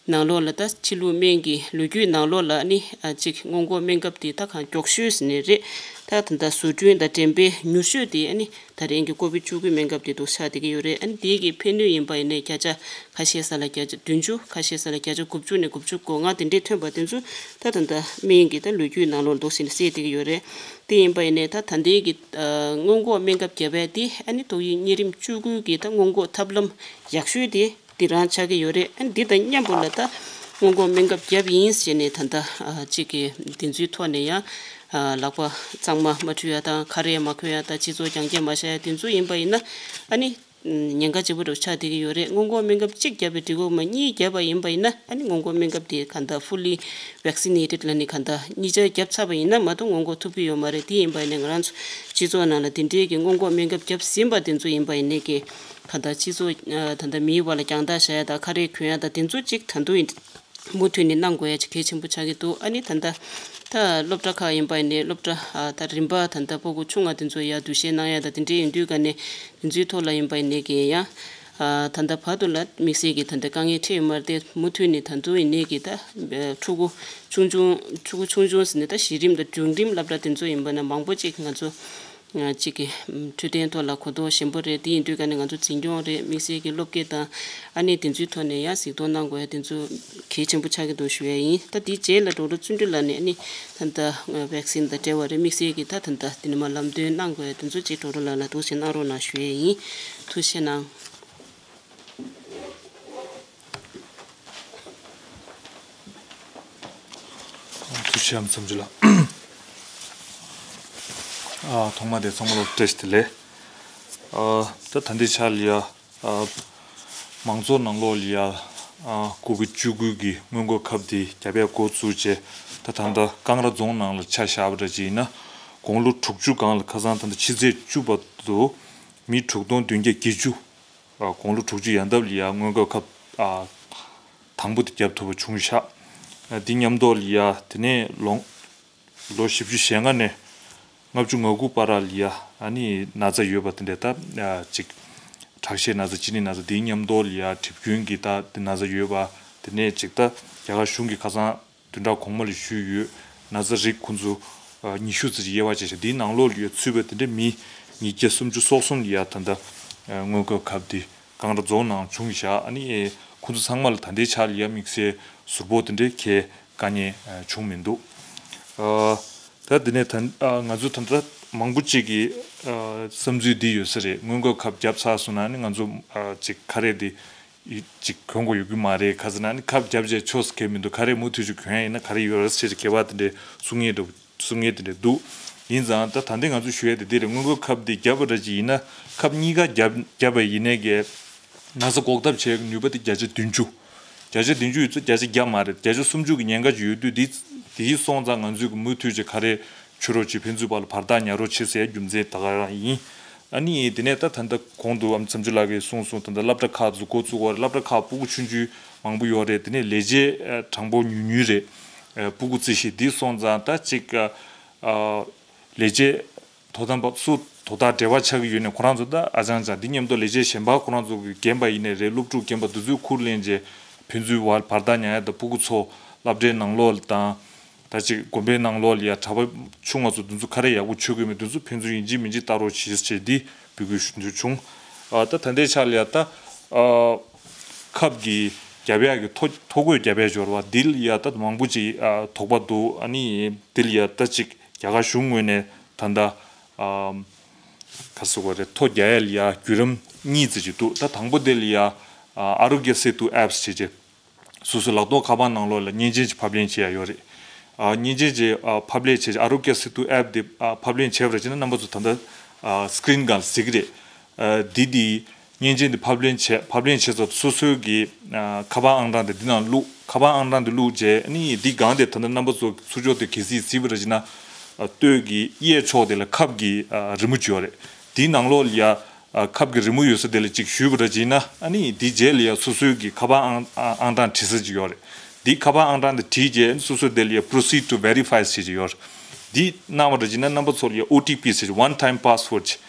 ནང་ལོགས་ལ་ད་ཕྱི་ལུགས་སྨན་གྱི་ལོ་རྒྱུས་ནང་ལོགས་ལ་ཨ་ནི་ཨ་གཅིག་སྔོན་འགོག་སྨན་ཁབ་འདི་ད་གང་མགྱོགས་ཤོས་ཟེར་ནས་རེད། ད་ད་ལྟ་བཟོ་སྐྲུན་དང་འགྲེམས་སྤེལ་མྱུར་ཤོས་དེ་ཨ་ནི་ད་རིང་གི་ཀོ་བིད་བཅུ་དགུ་སྨན་ཁབ་དེ་འདུག་ཆགས་བསྡད་ཀྱི་ཡོད་རེད། ཨ་ནི་དེའི་གི་ཕན་ནུས་ཡིན་པ་ཡིན་ནའི་བརྒྱ་ཆ་ཁ་ཤས་ས་ལ་བརྒྱ་ཆ་བདུན་ཅུ་ཁ་ཤས་ས་ལ་བརྒྱ་ཆ་དགུ་བཅུ་ནས་དགུ་བཅུ་གོ་ལྔ་དེ་འདྲས་ཐོན་པ་དེ་ཚོ་ད་ད་ལྟ་སྨན་གྱི་ད་ལོ་རྒྱུས་ནང་ལོགས་འདུག་ཟེར་ནས་གསལ་བསྡད་ཀྱི་ཡོད་རེད། དེ་ཡིན་པ་ཡིན་ནའི་ད་ད་ལྟའི་གི་ཨ་སྔོན་འགོག་སྨན་ཁབ་བརྒྱབ་པ་དེ་ཨ་ནི་ཏོག་དབྱིབས་གཉན་རིམས་བཅུ་དགུ་གི་ད་སྔོན་འགོག་ཐབས་ལམ་ཡག་ཤོས་དེ་འདི་རང་ཆགས་ཀྱི་ཡོད་རེད། ཨ་ནི་འདི་དང་མཉམ་པོ་ལ་ད་སྔོན་འགོག་སྨན་ཁབ་བརྒྱབ་ཡིན་ཟེར་ནས་ད་ལྟ་ཨ་གཅིག་གི་དེ་ཚོའི་ཐོག་ནས་ཡང་ཨ་ལག་པ་གཙང་མ་མ་འཁྲུ་ཡ་དང་ཁ་རས་མ་གོན་ཡ་དང་སྤྱི་ཚོགས་རྒྱང་བཀྱེད་མ་བྱ་ཡ་དེ་ཚོ་ཡིན་པ་ཡིན་ན་ཨ་ནི་ཉེན་ཁ་ཆེ་པོ་འདྲ་ཆགས་བསྡད་ཀྱི་ཡོད་རེད། སྔོན་འགོག་སྨན་ཁབ་གཅིག་བརྒྱབ་པའི་འགྲིག་གོ་མ་གཉིས་བརྒྱབ་པ་ཡིན་པ་ཡིན་ན་ཨ་ནི་སྔོན་འགོག་སྨན་ཁབ་དེ་ག་འདྲ་ཧྥུ་ལི་ཝེག་སི་ནེ་ཊེཌ་ལ་ནི་ག་འདྲ་གཉིས་ཆ་བརྒྱབ་ཚར་བ་ཡིན་ན་མ་གཏོགས་སྔོན་འགོག་ཐུབ་ཀྱི་ཡོད་མ་རེད། དེ་ཡིན་པ་ཡིན་ན་ང་རང་ཚོ་སྤྱི་ཚོགས་ནང་ལ་དེ་འདྲའི་གི་སྔོན་འགོག་སྨན་ཁབ་བརྒྱབ་ཟིན་པ་དེ་ཚོ་ཡིན་པ་ཡིན་ནའི་གི་ག་འདྲ་སྤྱི་ཚོགས་ཨ་ད་ལྟ་མིའི་བར་ལ་རྒྱང་ཐག་བཞག་ཡ་དང་ཁ་རས་གོན་ཡ་དང་དེ་ཚོ་གཅིག་ད་དུང་ཡིན། མུ་མཐུད་ནས་གནང་དགོས་ཡ་ཅིག་གལ་ཆེན་པོ་ཆགས་ཀྱི་འདུག་ཨ་ནི་ད་ལྟ་ད་སློབ་གྲྭ་ཁག་ཡིན་པ་ཡིན་ནའི་སློབ་གྲྭ་ཨ་ད་རིམ་པ་ད་ལྟ་སྤུ་གུ་ཆུང་ང་དེ་ཚོ་ཡ་འདུ་ཤེས་གནང་ཡ་ད་དེ་འདྲའི་ཡིན་དུས་ག་ནས་དེ་ཚོའི་ཐོག་ལ་ཡིན་པ་ཡིན་ནའི་གི་ཡ་ཨ་ད་ལྟ་བར་དུ་ལ་དམིགས་བསལ་གྱི་ད་ལྟ་དཀའ་ངལ་འཕྲད་ཡོད་མ་རེད་དེ་མུ་མཐུད་ནས་ད་དུང་ཡིན་ནའི་གི་ད་ཕྲུ་གུ་ཆུང་ཆུང་ཕྲུ་གུ་ཆུང་ཆུང་ཟེར་ནས་ད་གཞི་རིམ་དང་འབྲིང་རིམ་སློབ་གྲྭ་དེ་ཚོ་ཡིན་པ་ན་མང་པོ་ཅིག་ང་ཚོ་ གཅིག་གི་འཕྲོད་བསྟེན་ཐོག་ལ་གོ་རྟོགས་ཞན་པོ་རེད། དེ་ཡིན་དུས་ཀ་ནས་ང་ཚོ་འཛིན་སྐྱོང་རེད། དམིགས་བསལ་གྱི་སློབ་དགེ་དང་ཨ་ནི་དེ་ཚོའི་ཐོག་ནས་ཡང་གཟིགས་རྟོག་གནང་དགོས་ཡ་དེ་ཚོ་གལ་ཆེན་པོ་ཆགས་ཀྱི་འདུག་ཞུ་ཡ་ཡིན། ད་དེའི་རྗེས་ལ་ཌོག་ཊར་བརྩོན་འགྲུས་ལགས་ནས་ཨ་ནི་ད་ལྟ་ཝེག་སིན་དང་འབྲེལ་བ་རེད། དམིགས་བསལ་གྱི་ད་ད་ལྟ་དེ་ནས་མ་ལམ་སྟོན་གནང་དགོས་ཡ་དེ་ཚོ་གཅིག་ཌོག་ཊར་ལགས་ལ་འདུག་སེ་གནང་རོགས་གནང་ཞུ་ཡ་ཡིན། ཐུགས་རྗེ་གནང་། ཐུགས་རྗེ་ཆེ་ཨམ་བསམ་ཚུལ་ལགས། ཨ་ཐོག་མ་དེ་ཚང་མ་ལ་བཀྲ་ཤིས་བདེ་ལེགས། ཨ་ད་ད་ལྟའི་ཆར་ལ་ཡ་ཨ་མང་ཚོགས་ནང་ལོགས་ལ་ཡ་ཨ་ཀོ་བིཌ་བཅུ་དགུ་གི་སྔོན་འགོག་ཁབ་དེ་རྒྱབ་ཡ་འགོ་བཙུགས་བྱས། ད་ད་ལྟ་ཀང་ར་རྫོང་ནང་ལ་ཆ་བཞག་པ་འདྲ་ཅིག་ཡིན་ན། དགུང་ལོ་དྲུག་ཅུ་སྒང་ལ་ཁ་སང་ད་ལྟ་ཕྱི་ཚེས་བཅུ་བར་དུ་མི་དྲུག་སྟོང་བདུན་བརྒྱ་བརྒྱད་ཅུ། ཨ་དགུང་ལོ་དྲུག་ཅུ་ཡན་འདབ་ལ་ཡ་སྔོན་འགོག་ཁབ་ཨ་དང་པོ་དེ་བརྒྱབ་ཐུབ་པ་བྱུང་ཤག་ཨ་འདི་མཉམ་དུ་ལ་ཡ་དེ་ནས་ལོ་ལོ་བཞི་བཅུ་ཞེ་ལྔ་ནས་ལྔ་བཅུ་ང་དགུ་བར་ལ་ཡ་ཨ་ནི་ན་ཚ་ཡོད་པ་དེ་འདྲ་ད་ཨ་ཅིག་ཁྲག་ཤེད་ན་ཚ་གཅིན་སྙི་ན་ཚ་དེའི་མཉམ་དུ་ལ་ཡ་གྲིབ་སྐྱོན་གྱི་ད་དེ་ན་ཚ་ཡོད་པ་དེ་ནས་ཅིག་ད་རྒྱ་གར་གཞུང་གི་ཁ་སང་བདུན་ཕྲག་གོང་མ་ལ་ཞུས་ཡོད། ན་ཚ་རིགས་ཁོ་ཚོ་ཉི་ཤུ་ཙམ་ཞིག་དབྱེ་བ་ཕྱེ་བྱས་འདིའི་ནང་ལོགས་ལ་ཡོད་ཚུད་པ་དེ་འདྲ་མི་ཉིས་བརྒྱ་སུམ་ཅུ་སོ་གསུམ་ལ་ཡ་ད་ལྟ་སྔོན་འགོག་ཁབ་འདི་ཀང་ར་རྫོང་ནང་བྱུང་བཞག་ཨ་ནི་ཁོ་ཚོ་ཚང་མ་ལ་ད་ལྟའི་ཆར་ལ་ཡ་དམིགས་བསལ་ཟུར་ཕོག་དེ་འདྲའི་གའི་དཀའ་ངལ་བྱུང་མི་འདུག་ད་དེ་ནས་ད་ང་ཚོ་ད་ལྟ་མང་པོ་ཅིག་གི་བསམ་ཚུལ་འདི་ཡོད་ས་རེད། སྔོན་འགོག་ཁབ་བརྒྱབ་ཚར་སོང་ན་ནི་ང་ཚོ་ཅིག་ག་རེ་འདི། ཡི་ཅིག་གྱོན་དགོས་ཡོད་ཀྱི་མ་རེད། ཁ་ཚ་ན་ནི་ཁབ་བརྒྱབ་བྱས་ཆོག་ས་གང་མི་འདུག་ག་རེ་མུ་མཐུད་ཅིག་གྱོན་ཡ་ཡིན་ན་ག་རེ་ཡོད་རེད་ཟེར་གི་བ་དེ་འདྲའི་གསུང་ངེས་འདུག་གསུང་ངེས་དེ་འདྲ་འདུག་ཡིན་ཙང་ད་ད་ལྟའི་ང་ཚོ་ཞུ་ཡ་དེ་འདི་རེད། སྔོན་འགོག་ཁབ་འདི་བརྒྱབ་པ་འདྲ་ཅིག་ཡིན་ན་ཁབ་གཉིས་ཀ་བརྒྱབ་བརྒྱབ་པ་ཡིན་ནའི་གི་ན་ཚ་འགོག་ཐབས་བྱེད་ནུས་པ་དེ་བརྒྱ་ཆ་བདུན་ཅུ། བརྒྱ་ཆ་བདུན་ཅུ་ཡོད་ཚད་བརྒྱ་ཆ་བརྒྱ་མ་རེད། བརྒྱ་ཆ་སུམ་ཅུ་གི་ཉེན་ཁ་ཅིག་ཡོད་དུས་འདི་དེ་སོང་ཙང་ང་ཚོས་གི་མུ་མཐུད་ཅིག་ག་རེ་བྱེད་རོགས་ཅིག་ཕན་ཚུན་བར་ལ་བར་ཐག་ཉར་རོགས་བྱེད་ཟེར་རྒྱུ་མཚན་ད་ག་རང་ཡིན། ཨ་ནི་དེ་ནས་ད་ད་ལྟ་གོང་དུ་ཨམ་བསམ་ཚུལ་ལགས་ཀྱིས་གསུངས་སོང་། ད་ལྟ་སློབ་གྲྭ་ཁག་ཏུ་འགོ་བཙུགས་པ་རེད། སློབ་གྲྭ་ཁག་སྤུ་གུ་ཆུང་ཆུང་མང་པོ་ཡོད་རེད། དེ་ནས་ལས་བྱེད་ཨ་གྲངས་འབོར་ཉུང་ཉུང་རེད། ཨ་སྤུ་གུ་རྩིས་ཤིག་འདི་སོང་ཙང་ད་ཅིག་ཨ་ལས་བྱེད་དོ་དམ་པ་སུ་དོ་བདག་འབྲེལ་བ་ཆགས་ཀྱི་ཡོད་ནས་ཁོ་རང་ཚོ་ད་ཨ་ཅང་ཅང་འདི་མཉམ་དུ་ལས་བྱེད་གཞན་པ་ཁོ་རང་ཚོ་གི་རྒན་པ་ཡིན་ནའི་རེད། སློབ་ཕྲུག་རྒན་པ་འདི་ཚོའི་ཁུར་ལེན་བྱས་ཕན་ཚུན་བར་བར་ཐག་ཉར་ཡ་དང་སྤུ་གུ་ཚོ་སློབ་གྲྭའི་ནང་ལོགས་དང་། ད་ཅིག་དགོན་པའི་ནང་ལོགས་ལ་ཡ་གྲྭ་པ་ཆུང་བ་ཚོ་འདི་ཚོ་ག་རེ་ཡག་པོ་ཆོད་ཀྱི་མེད། འདི་ཚོ་ཕན་ཚུན་ཡིན་གཅིག་མིན་གཅིག་ལྟ་རོགས་བྱེད་ཅེས་འདི་འབོད་སྐུལ་ཞུ་འདོད་བྱུང་། ཨ་ད་ད་ལྟའི་ཆ་ལ་ཡ་ད་ཨ་ཁབ་ཀྱི་རྒྱབ་ཡག་གི་ཐོ་ཐོ་འགོད་རྒྱབ་ཡག་འབྱོར་བ་འདི་ལ་ཡ་ད་མང་པོ་ཅིག་ཨ་དོགས་པ་འདུག་ཨ་ནི་འདི་ལ་ཡ་ད་ཅིག་རྒྱ་གར་གཞུང་ངོས་ནས་ད་ལྟ་ཨ་ག་ཟེར་དགོས་རེད། ཐོ་རྒྱག་ཡག་ལ་ཡ་བརྒྱུད་རིམ་གཉིས་ཙམ་ཅིག་འདུག་ད་དང་པོ་འདི་ལ་ཡ་ཨ་Aarogya Setu apps བྱས་རྗེས། སོ་སོའི་ལག་ཐོགས་ཁ་པར་ནང་ལོགས་ལ་མཉེན་ཆས་ཅིག་ཕབ་ལེན་བྱེད་ཡ་ཡོད་རེད། ཨ་མཉེན་ཆས་ཅིག་ཨ་ཕབ་ལེན་བྱས་རྗེས་Aarogya Setu app དེ་ཨ་ཕབ་ལེན་བྱས་པ་རེད་ཅེ་ན་རྣམ་པ་ཚོ་ད་ལྟ་ཨ་སི་ཀི་རིན་སྒང་ལ་གཟིགས་ཀྱི་རེད། ཨ་འདི་དེ་མཉེན་ཆས་འདི་ཕབ་ལེན་བྱས་ཕབ་ལེན་བྱས་ཚར་སོ་སོའི་གི་ཨ་ཁ་པར་ཨང་གྲངས་དེ་འདི་ནང་བླུགས། ཁ་པར་ཨང་གྲངས་དེ་བླུགས་རྗེས་ཨ་ནི་འདི་སྒང་དེ་ད་ལྟ་རྣམ་པ་ཚོ་ཚུར་ཕྱོགས་དེ་གལ་སྲིད་གཟིགས་པ་རེད་ཅེ་ན་ཨ་སྟོད་ཀྱི་གཡས་ཕྱོགས་དེ་ལ་ཁབ་ཀྱི་ཨ་རི་མོ་ཅིག་ཡོད་རེད། འདིའི་ནང་ལོགས་ལ་ཡ། ཨ་ཁབ་ཀྱི་རི་མོ་ཡོད་ས་དེ་ལ་ཅིག་གཞུས་པ་འདྲ་ཅིག་ཡིན་ན་ཨ་ནི་འདིའི་རྗེས་ལ་ཡ་སོ་སོའི་གི་ཁ་པར་ཨང་ཨང་ཨང་གྲངས་བྲིས་ས་ཅིག་ཡོད་རེད། འདིའི་ཁ་པར་ཨང་གྲངས་དེ་བྲིས་རྗེས་སོ་སོ་དེ་ལ་ཡ་proceed to verify ཟེར་ཅིག་ཡོད་རེད། འདི་གནང་བ་འདྲ་ཅིག་ཡིན་ན་རྣམ་པ་ཚོ་ལ་ཡ་ཨོ་ཊི་པི་ཟེར་ཅིག one time password ཅིག་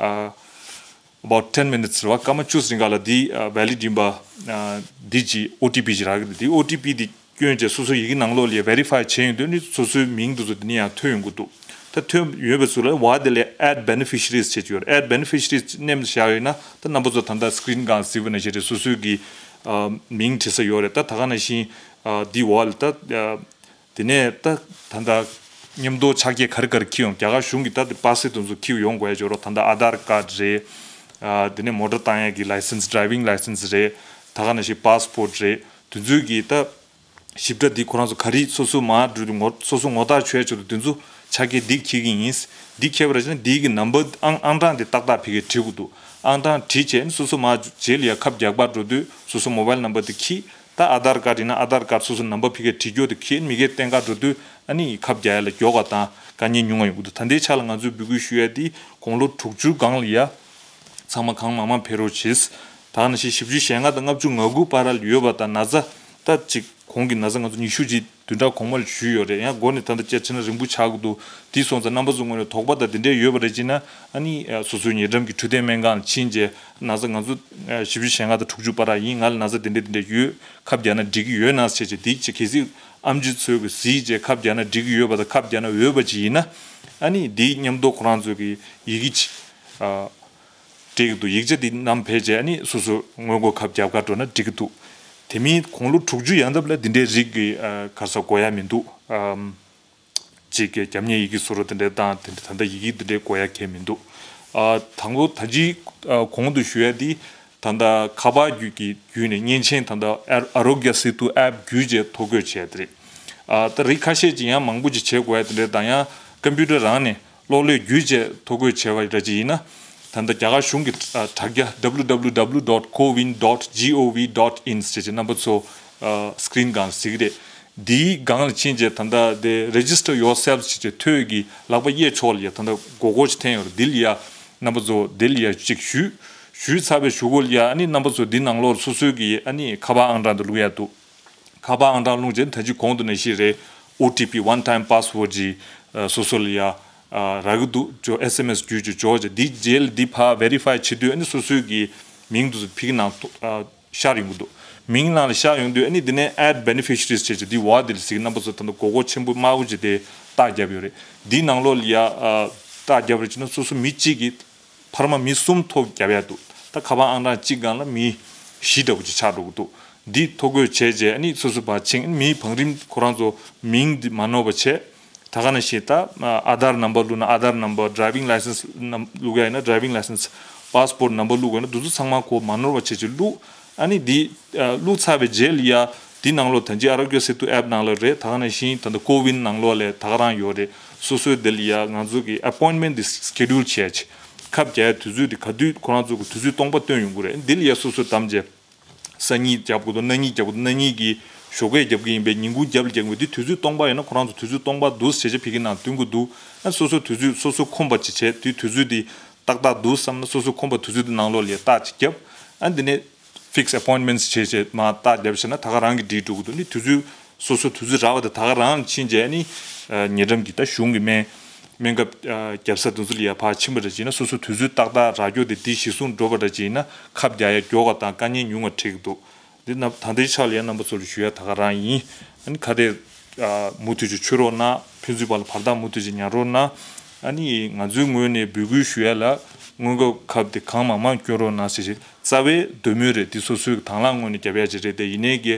ཨ་about ten minutes རེད་བ། སྐར་མ་བཅུ་ཙམ་རིང་ག་ལ་འདི་ཨ་valid ཡིན་པ་ཨ་འདི་ཅིག་ཨོ་ཊི་པི་ཅིག་རག་གི་རེད། འདི་ཨོ་ཊི་པི་འདི་སྐྱོན་བྱས་སོ་སོ་ཡི་གེ་ནང་ལོགས་ལ་verify བྱས་ཡོང་དུས་ནི་སོ་སོའི་མིང་དེ་ཚོ་འདི་ནས་ཡང་ཐོན་ཡོང་གི་འདུག་ད་ཐོན་ཡོད་པའི་ཚུལ་ལ་བ་དེ་ལས་add beneficiaries བྱེད་ཀྱི་ཡོད་རེད། add beneficiaries མནན་བཞག་ཡོད་ན་ད་རྣམ་པ་ཚོ་ད་ལྟ་སི་ཀི་རིན་སྒང་གཟིགས་པ་ནང་བཞིན་རེད། སོ་སོའི་གི་ཨ་མིང་བྲིས་ས་ཡོད་རེད། ད་ད་ག་ནང་བཞིན་ཨ་འདི་བ་ལ་ད་ཨ་དེ་ནས་ད་ད་ལྟ་མཉམ་དུ་ཆ་རྐྱེན་ག་རེ་ག་རེ་འཁྱེར་ཡོང་། རྒྱ་གར་གཞུང་གི་ད་དེ་པ་སེ་དེ་ཚོ་འཁྱེར་ཡོང་དགོས་ཡ་ཅིག་ཡོད་རེད། ད་ལྟ་Aadhaar card རེད། ཨ་དེ་ནས་མོ་ཊ་བཏང་ཡ་གི་license driving license རེད། ད་ག་ནང་བཞིན་passport རེད། དེ་ཚོའི་གི་ད་ཞིབ་ཕྲ་འདི་ཁོ་རང་ཚོ་ག་རེ་སོ་སོ་མར་འགྲོ་དུས་ངོ་སོ་སོ་ངོ་རྟགས་ཆོད་ཡ་ཆེད་དུ་དེ་ཚོ་ཆ་རྐྱེན་འདི་འཁྱེར་གྱི་ཡིན། འདི་འཁྱེར་བ་རེད་ཅེ་ན་འདི་གི་ནམ་བར་ཨང་ཨང་གྲངས་འདི་ཏག་ཏག་ཕ་གིར་བྲིས་དགོས་འདུག་ཨང་གྲངས་བྲིས་བྱས་ནས་སོ་སོ་མར་རྗེས་ལ་ཡ་ཁབ་རྒྱག་པར་འགྲོ་དུས་སོ་སོ་mobile number འདི་འཁྱེར། ད་Aadhaar card ཡིན་ན་Aadhaar card སོ་སོ་number ཕ་གིར་བྲིས་རྒྱུ་དེ་འཁྱེར། མི་སྒེར་བསྟན་ཁ་འགྲོ་དུས་ཨ་ནི་ཁབ་རྒྱག་ཡ་ལ་མགྱོགས་པ་དང་དཀའ་ངལ་ཉུང་བ་ཡོང་གི་འདུག་ད་ལྟའི་ཆ་ལ་ང་ཚོས་འབོད་སྐུལ་ཞུ་ཡ་དེ་དགུང་ལོ་དྲུག་ཅུ་སྒང་ལ་ཡ། ཚང་མ་གང་མང་མང་ཕེབས་རོགས་བྱེད། ད་ག་ནང་བཞིན་བཞི་བཅུ་ཞེ་ལྔ་དང་ལྔ་བཅུ་ང་དགུ་བར་ལ་ཡོད་པ་དང་ན་ཚ་ད་ཅིག་གོང་གི་ན་ཚ་ང་ཚོ་ཉི་ཤུ་ཅིག་བདུན་ཕྲག་གོང་མ་ལ་ཞུས་ཡོད་རེད། ཡང་འགོ་ནས་ད་ལྟ་བཅར་ཕྱིན་ན་རིང་པོ་ཆགས་ཀྱི་འདུག་དེ་སོང་ཙང་རྣམ་པ་ཚོ་ངོས་ནས་དོགས་པ་དང་དེ་འདྲས་ཡོད་པ་རེད་ཅེ་ན་ཨ་ནི་སོ་སོའི་ཉེ་འགྲམ་གྱི་འཕྲོད་བསྟེན་སྨན་ཁང་ལ་ཕྱིན་རྗེས་ན་ཚ་ང་ཚོ་བཞི་བཅུ་ཞེ་ལྔ་དང་དྲུག་ཅུ་བར་ཡིན། ང་ལ་ན་ཚ་དེ་འདྲས་དེ་འདྲས་ཡོད། ཁབ་རྒྱག་ན་འགྲིག་གི་ཡོད་ན་ཟེར་བྱས་དེ་ཅིག་གལ་སྲིད་ ཨེམ་ཆི་ཚོས་གི་གཟིགས་བྱས་ཁ་བརྒྱབ་ན་འགྲིག་གི་ཡོད་པ་དང་ཁ་བརྒྱབ་ན་འོས་པ་ཅིག་ཡིན་ན། ཨ་ནི་འདིའི་མཉམ་དུ་ཁོ་རང་ཚོས་གི་ཡི་གེ་ཅིག་ཨ། སྤྲད་ཀྱི་འདུག་ཡིག་ཆ་འདི་བསྣམས་ཕེབས་བྱས་ཨ་ནི་སོ་སོ་སྔོན་འགོག་ཁབ་རྒྱབ་ག་འགྲོ་ན་འགྲིག་གི་འདུག་དེ་མིན་དགུང་ལོ་དྲུག་ཅུ་ཡན་འདབ་ལ་འདི་འདྲའི་རིགས་ཀྱི་ཨ་ག་རེ་ཟེར་དགོས་ཡ་མི་འདུག་ཨམ། ཅིག་གི་རྒྱབ་གཉེར་ཡི་གེ་བཟོ་འདྲ་དེ་འདྲའི་བཏང་དེ་འདྲ་ད་ལྟ་ཡི་གེ་འདི་འདྲའི་དགོས་ཡ་གང་ཡང་མི་འདུག་ཨ། དང་པོ་ད་ཅི་ཨ་གོང་དུ་ཞུ་ཡ་འདི་ད་ལྟ་ཁ་པར་བརྒྱུད་ཀྱི་བརྒྱུད་ནས་མཉེན་ཆས་ད་ལྟ་ཨ་Arogya Setu app བརྒྱུད་བྱས་ཐོ་འགོད་བྱས་དེ་རེད། ཨ། ད་རིགས་ཁ་ཤས་ཅིག་ཡང་མང་པོ་ཅིག་བྱེད་དགོས་ཡ་དེ་འདྲའི་དང་ཡང་ཀམ་པུ་ཊར་རང་ནས་གློག་ཀླད་བརྒྱུད་བྱས་ཐོ་འགོད་བྱས་པ་འདྲ་ཅིག་ཡིན་ན། ད་ལྟ་རྒྱ་གར་གཞུང་གི་ཨ་དྲ་རྒྱ་www dot cowin dot gov dot in ཟེར་བྱས་རྣམ་པ་ཚོ་ཨ་screen་སྒང་གཟིགས་རེད། འདིའི་སྒང་ལ་ཕྱིན་རྗེས་ད་ལྟ་དེ་register yourself ཟེར་བྱས་ཐོད་ཀྱི་ལག་པ་གཡས་ཕྱོགས་ལ་ཡ་ད་ལྟ་སྒོར་སྒོར་ཅིག་འཐེན་ཡོད་རེད། འདི་ལ་ཡ་རྣམ་པ་ཚོ་འདི་ལ་ཡ་ཅིག་ཞུས། ཞུས་ཚར་བའི་གཞུག་གུ་ལ་ཡ་ཨ་ནི་རྣམ་པ་ཚོ་འདི་ནང་ལོགས་སོ་སོའི་གི་ཨ་ནི་ཁ་པར་ཨང་གྲངས་དེ་བླུག་ཡ་འདུག་ཁ་པར་ཨང་གྲངས་བླུགས་རྗེས་ད་ཅི་གོང་དུ་ནས་ཤེས་རེད། ཨོ་ཊི་པི་one time password་ཅིག་ཨ་སོ་སོ་ལ་ཡ་ཨ་རག་གི་འདུག་ཅོ་ཨེས་ཨེམ་ཨེས་བརྒྱུད་ཅིག་འབྱོར་རྗེས་འདི་རྗེས་ལ་འདི་ཕར་verify་བྱེད་དུས་ཨ་ནི་སོ་སོའི་གི་མིང་དེ་ཚོ་ཕ་གི་ནང་ཨ་ཤར་ཡོང་གི་འདུག་མིང་ནང་ལ་ཤར་ཡོང་དུས་ཨ་ནི་འདི་ནས་add beneficiaries་བྱས་བྱས་འདི་འོག་འདི་ལ་གཟིགས། རྣམ་པ་ཚོ་ད་ལྟ་སྒོར་སྒོར་ཆེན་པོ་དམར་པོ་ཅིག་དེ་རྟགས་བརྒྱབ་ཡོད་རེད། འདི་ནང་ལོགས་ལ་ཡ་ཨ་རྟགས་བརྒྱབ་རེད་བྱས་ན་སོ་སོ་མི་གཅིག་གིས་འཕར་མ་མི་གསུམ་ཐོ་བརྒྱབ་ཡ་འདུག་ད་ཁ་པར་ཨང་གྲངས་གཅིག་སྒང་ལ་མི་བཞི་འདྲ་པོ་ཅིག་ཆགས་འགྲོ་གི་འདུག་འདི་ཐོ་འགོད་བྱས་རྗེས་ཨ་ནི་སོ་སོ་ཕར་ཕྱིན། མིའི་བང་རིམ་ཁོ་རང་ཚོ་མིང་འདི་མ་ནོར་བ་བྱས། ད་ག་ནང་བཞིན་ད་ཨ་Aadhaar number་བླུགས་ན་Aadhaar number, driving license་ནམ་བླུགས་ཡ་ཡིན་ན་driving license, passport number་བླུགས་དགོས་ན་འདི་ཚོ་ཚང་མ་ཁོ་མ་ནོར་བ་བྱས་ཅིག་བླུགས། ཨ་ནི་འདི་ཨ་བླུགས་ཚར་བའི་རྗེས་ལ་ཡ་འདི་ནང་ལོགས་ད་ཅི་Arogya Setu app་ནང་ལ་རེད། ད་ག་ནང་བཞིན་ད་ལྟ་ཀོ་ཝིན་ནང་ལོགས་ལ་ད་ག་རང་ཡོད་རེད། སོ་སོའི་འདི་ལ་ཡ་ང་ཚོ་གི་appointment་འདི་schedule་བྱས་ཅིག་ཁབ་རྒྱག་ཡ་དུས་ཚོད་འདི་ག་དུས་ཁོ་རང་ཚོ་གི་དུས་ཚོད་སྟོང་པ་སྟོན་ཡོང་གི་རེད། འདི་ལ་ཡ་སོ་སོ་བདམས་རྗེས། སང་ཉིན་རྒྱབ་དགོས་འདུག་གནངས་ཉིན་རྒྱབ་དགོས་འདུག་གནངས་ཉིན་གྱི་ཞོགས་ཀས་རྒྱབ་ཀྱི་ཡིན་པས་ཉིན་གུང་རྒྱབ་ལ་རྒྱག་དགོས། འདི་དུས་ཚོད་སྟོང་པ་ཡོད་ན་ཁོ་རང་ཚོ་དུས་ཚོད་སྟོང་པ་འདུག་ཟེར་བྱས་ཕ་གི་ནང་སྟོན་གྱི་འདུག་ཨ་སོ་སོ་དུས་ཚོད་སོ་སོ་ཁོམ་པ་ཅིག་བྱས་དུས་དུས་ཚོད་འདི་ཏག་ཏག་འདུག་བསམ་ན་སོ་སོ་ཁོམ་པ་དུས་ཚོད་འདི་ནང་ལོགས་ལ་རྟགས་ཅིག་རྒྱབ། ཨ་འདི་ནས་fix appointments་བྱས་བྱས་མར་རྟགས་རྒྱབ་བྱས་ན་ད་ག་རང་གི་འགྲིག་འགྲོ་གི་འདུག་ནི་དུས་ཚོད་སོ་སོ་དུས་ཚོད་རག་པ་དེ་ད་ག་རང་ཕྱིན་རྗེས་ནི་ཉེ་འགྲམ་གྱི་ད་གཞུང་གི་སྨན། སྨན་ཁབ་ཨ་རྒྱབ་ས་དེ་ཚོ་ལ་ཡ་ཕར་ཕྱིན་པ་འདྲ་བྱས་ན་སོ་སོ་དུས་ཚོད་ཏག་ཏག་རག་རྒྱུ་དེ་འདི་གཞི་བཟུང་འགྲོ་བ་འདྲ་བྱས་ན་ཁབ་རྒྱག་ཡ་མགྱོགས་པ་དང་དཀའ་ངལ་ཉུང་བ་འཕྲད་ཀྱི་འདུག་འདི་ན་ད་ལྟའི་ཆ་ལ་ཡ་རྣམ་པ་ཚོ་ལ་ཞུ་ཡ་ད་ག་རང་ཡིན། ཨ་ནི་ཁ་གཏད་ཨ་མུ་མཐུད་ཅིག་མཆོད་རོགས་གནང་། ཕན་ཚུན་བར་ལ་བར་ཐག་མུ་མཐུད་ཅིག་ཉར་རོགས་གནང་། ཨ་ནི་ང་ཚོའི་ངོས་ནས་འབོད་སྐུལ་ཞུ་ཡ་ལ་སྔོན་འགོག་ཁབ་དེ་གང་མང་མང་སྐྱོན་རོགས་གནང་ཟེར་ཞིག་རྩ་བའི་འདོད་མོས་རེད། འདི་སོ་སོའི་དང་བླངས་ངོས་ནས་རྒྱབ་ཡ་ཅིག་རེད་དེ། ཡིན་ནའི་གི་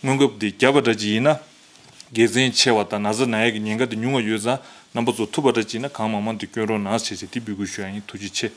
སྔོན་འགོག་འདི་བརྒྱབ་པ་འདྲ་ཅིག་ཡིན་ན། དགེ་མཚན་ཆེ་བ་དང་ན་ཚ་ན་ཡས་ཀྱི་ཉེན་ཁ་དེ་ཉུང་བ་ཡོད་ཙང་རྣམ་པ་ཚོ་ཐུབ་པ་འདྲ་ཅིག་ན་གང་མང་མང་དེ་སྐྱོན་རོགས་གནང་ཟེར་ཏེ་འདི་འབོད་སྐུལ་ཞུ་ཡ་ཡིན། ཐུགས་རྗེ་ཆེ།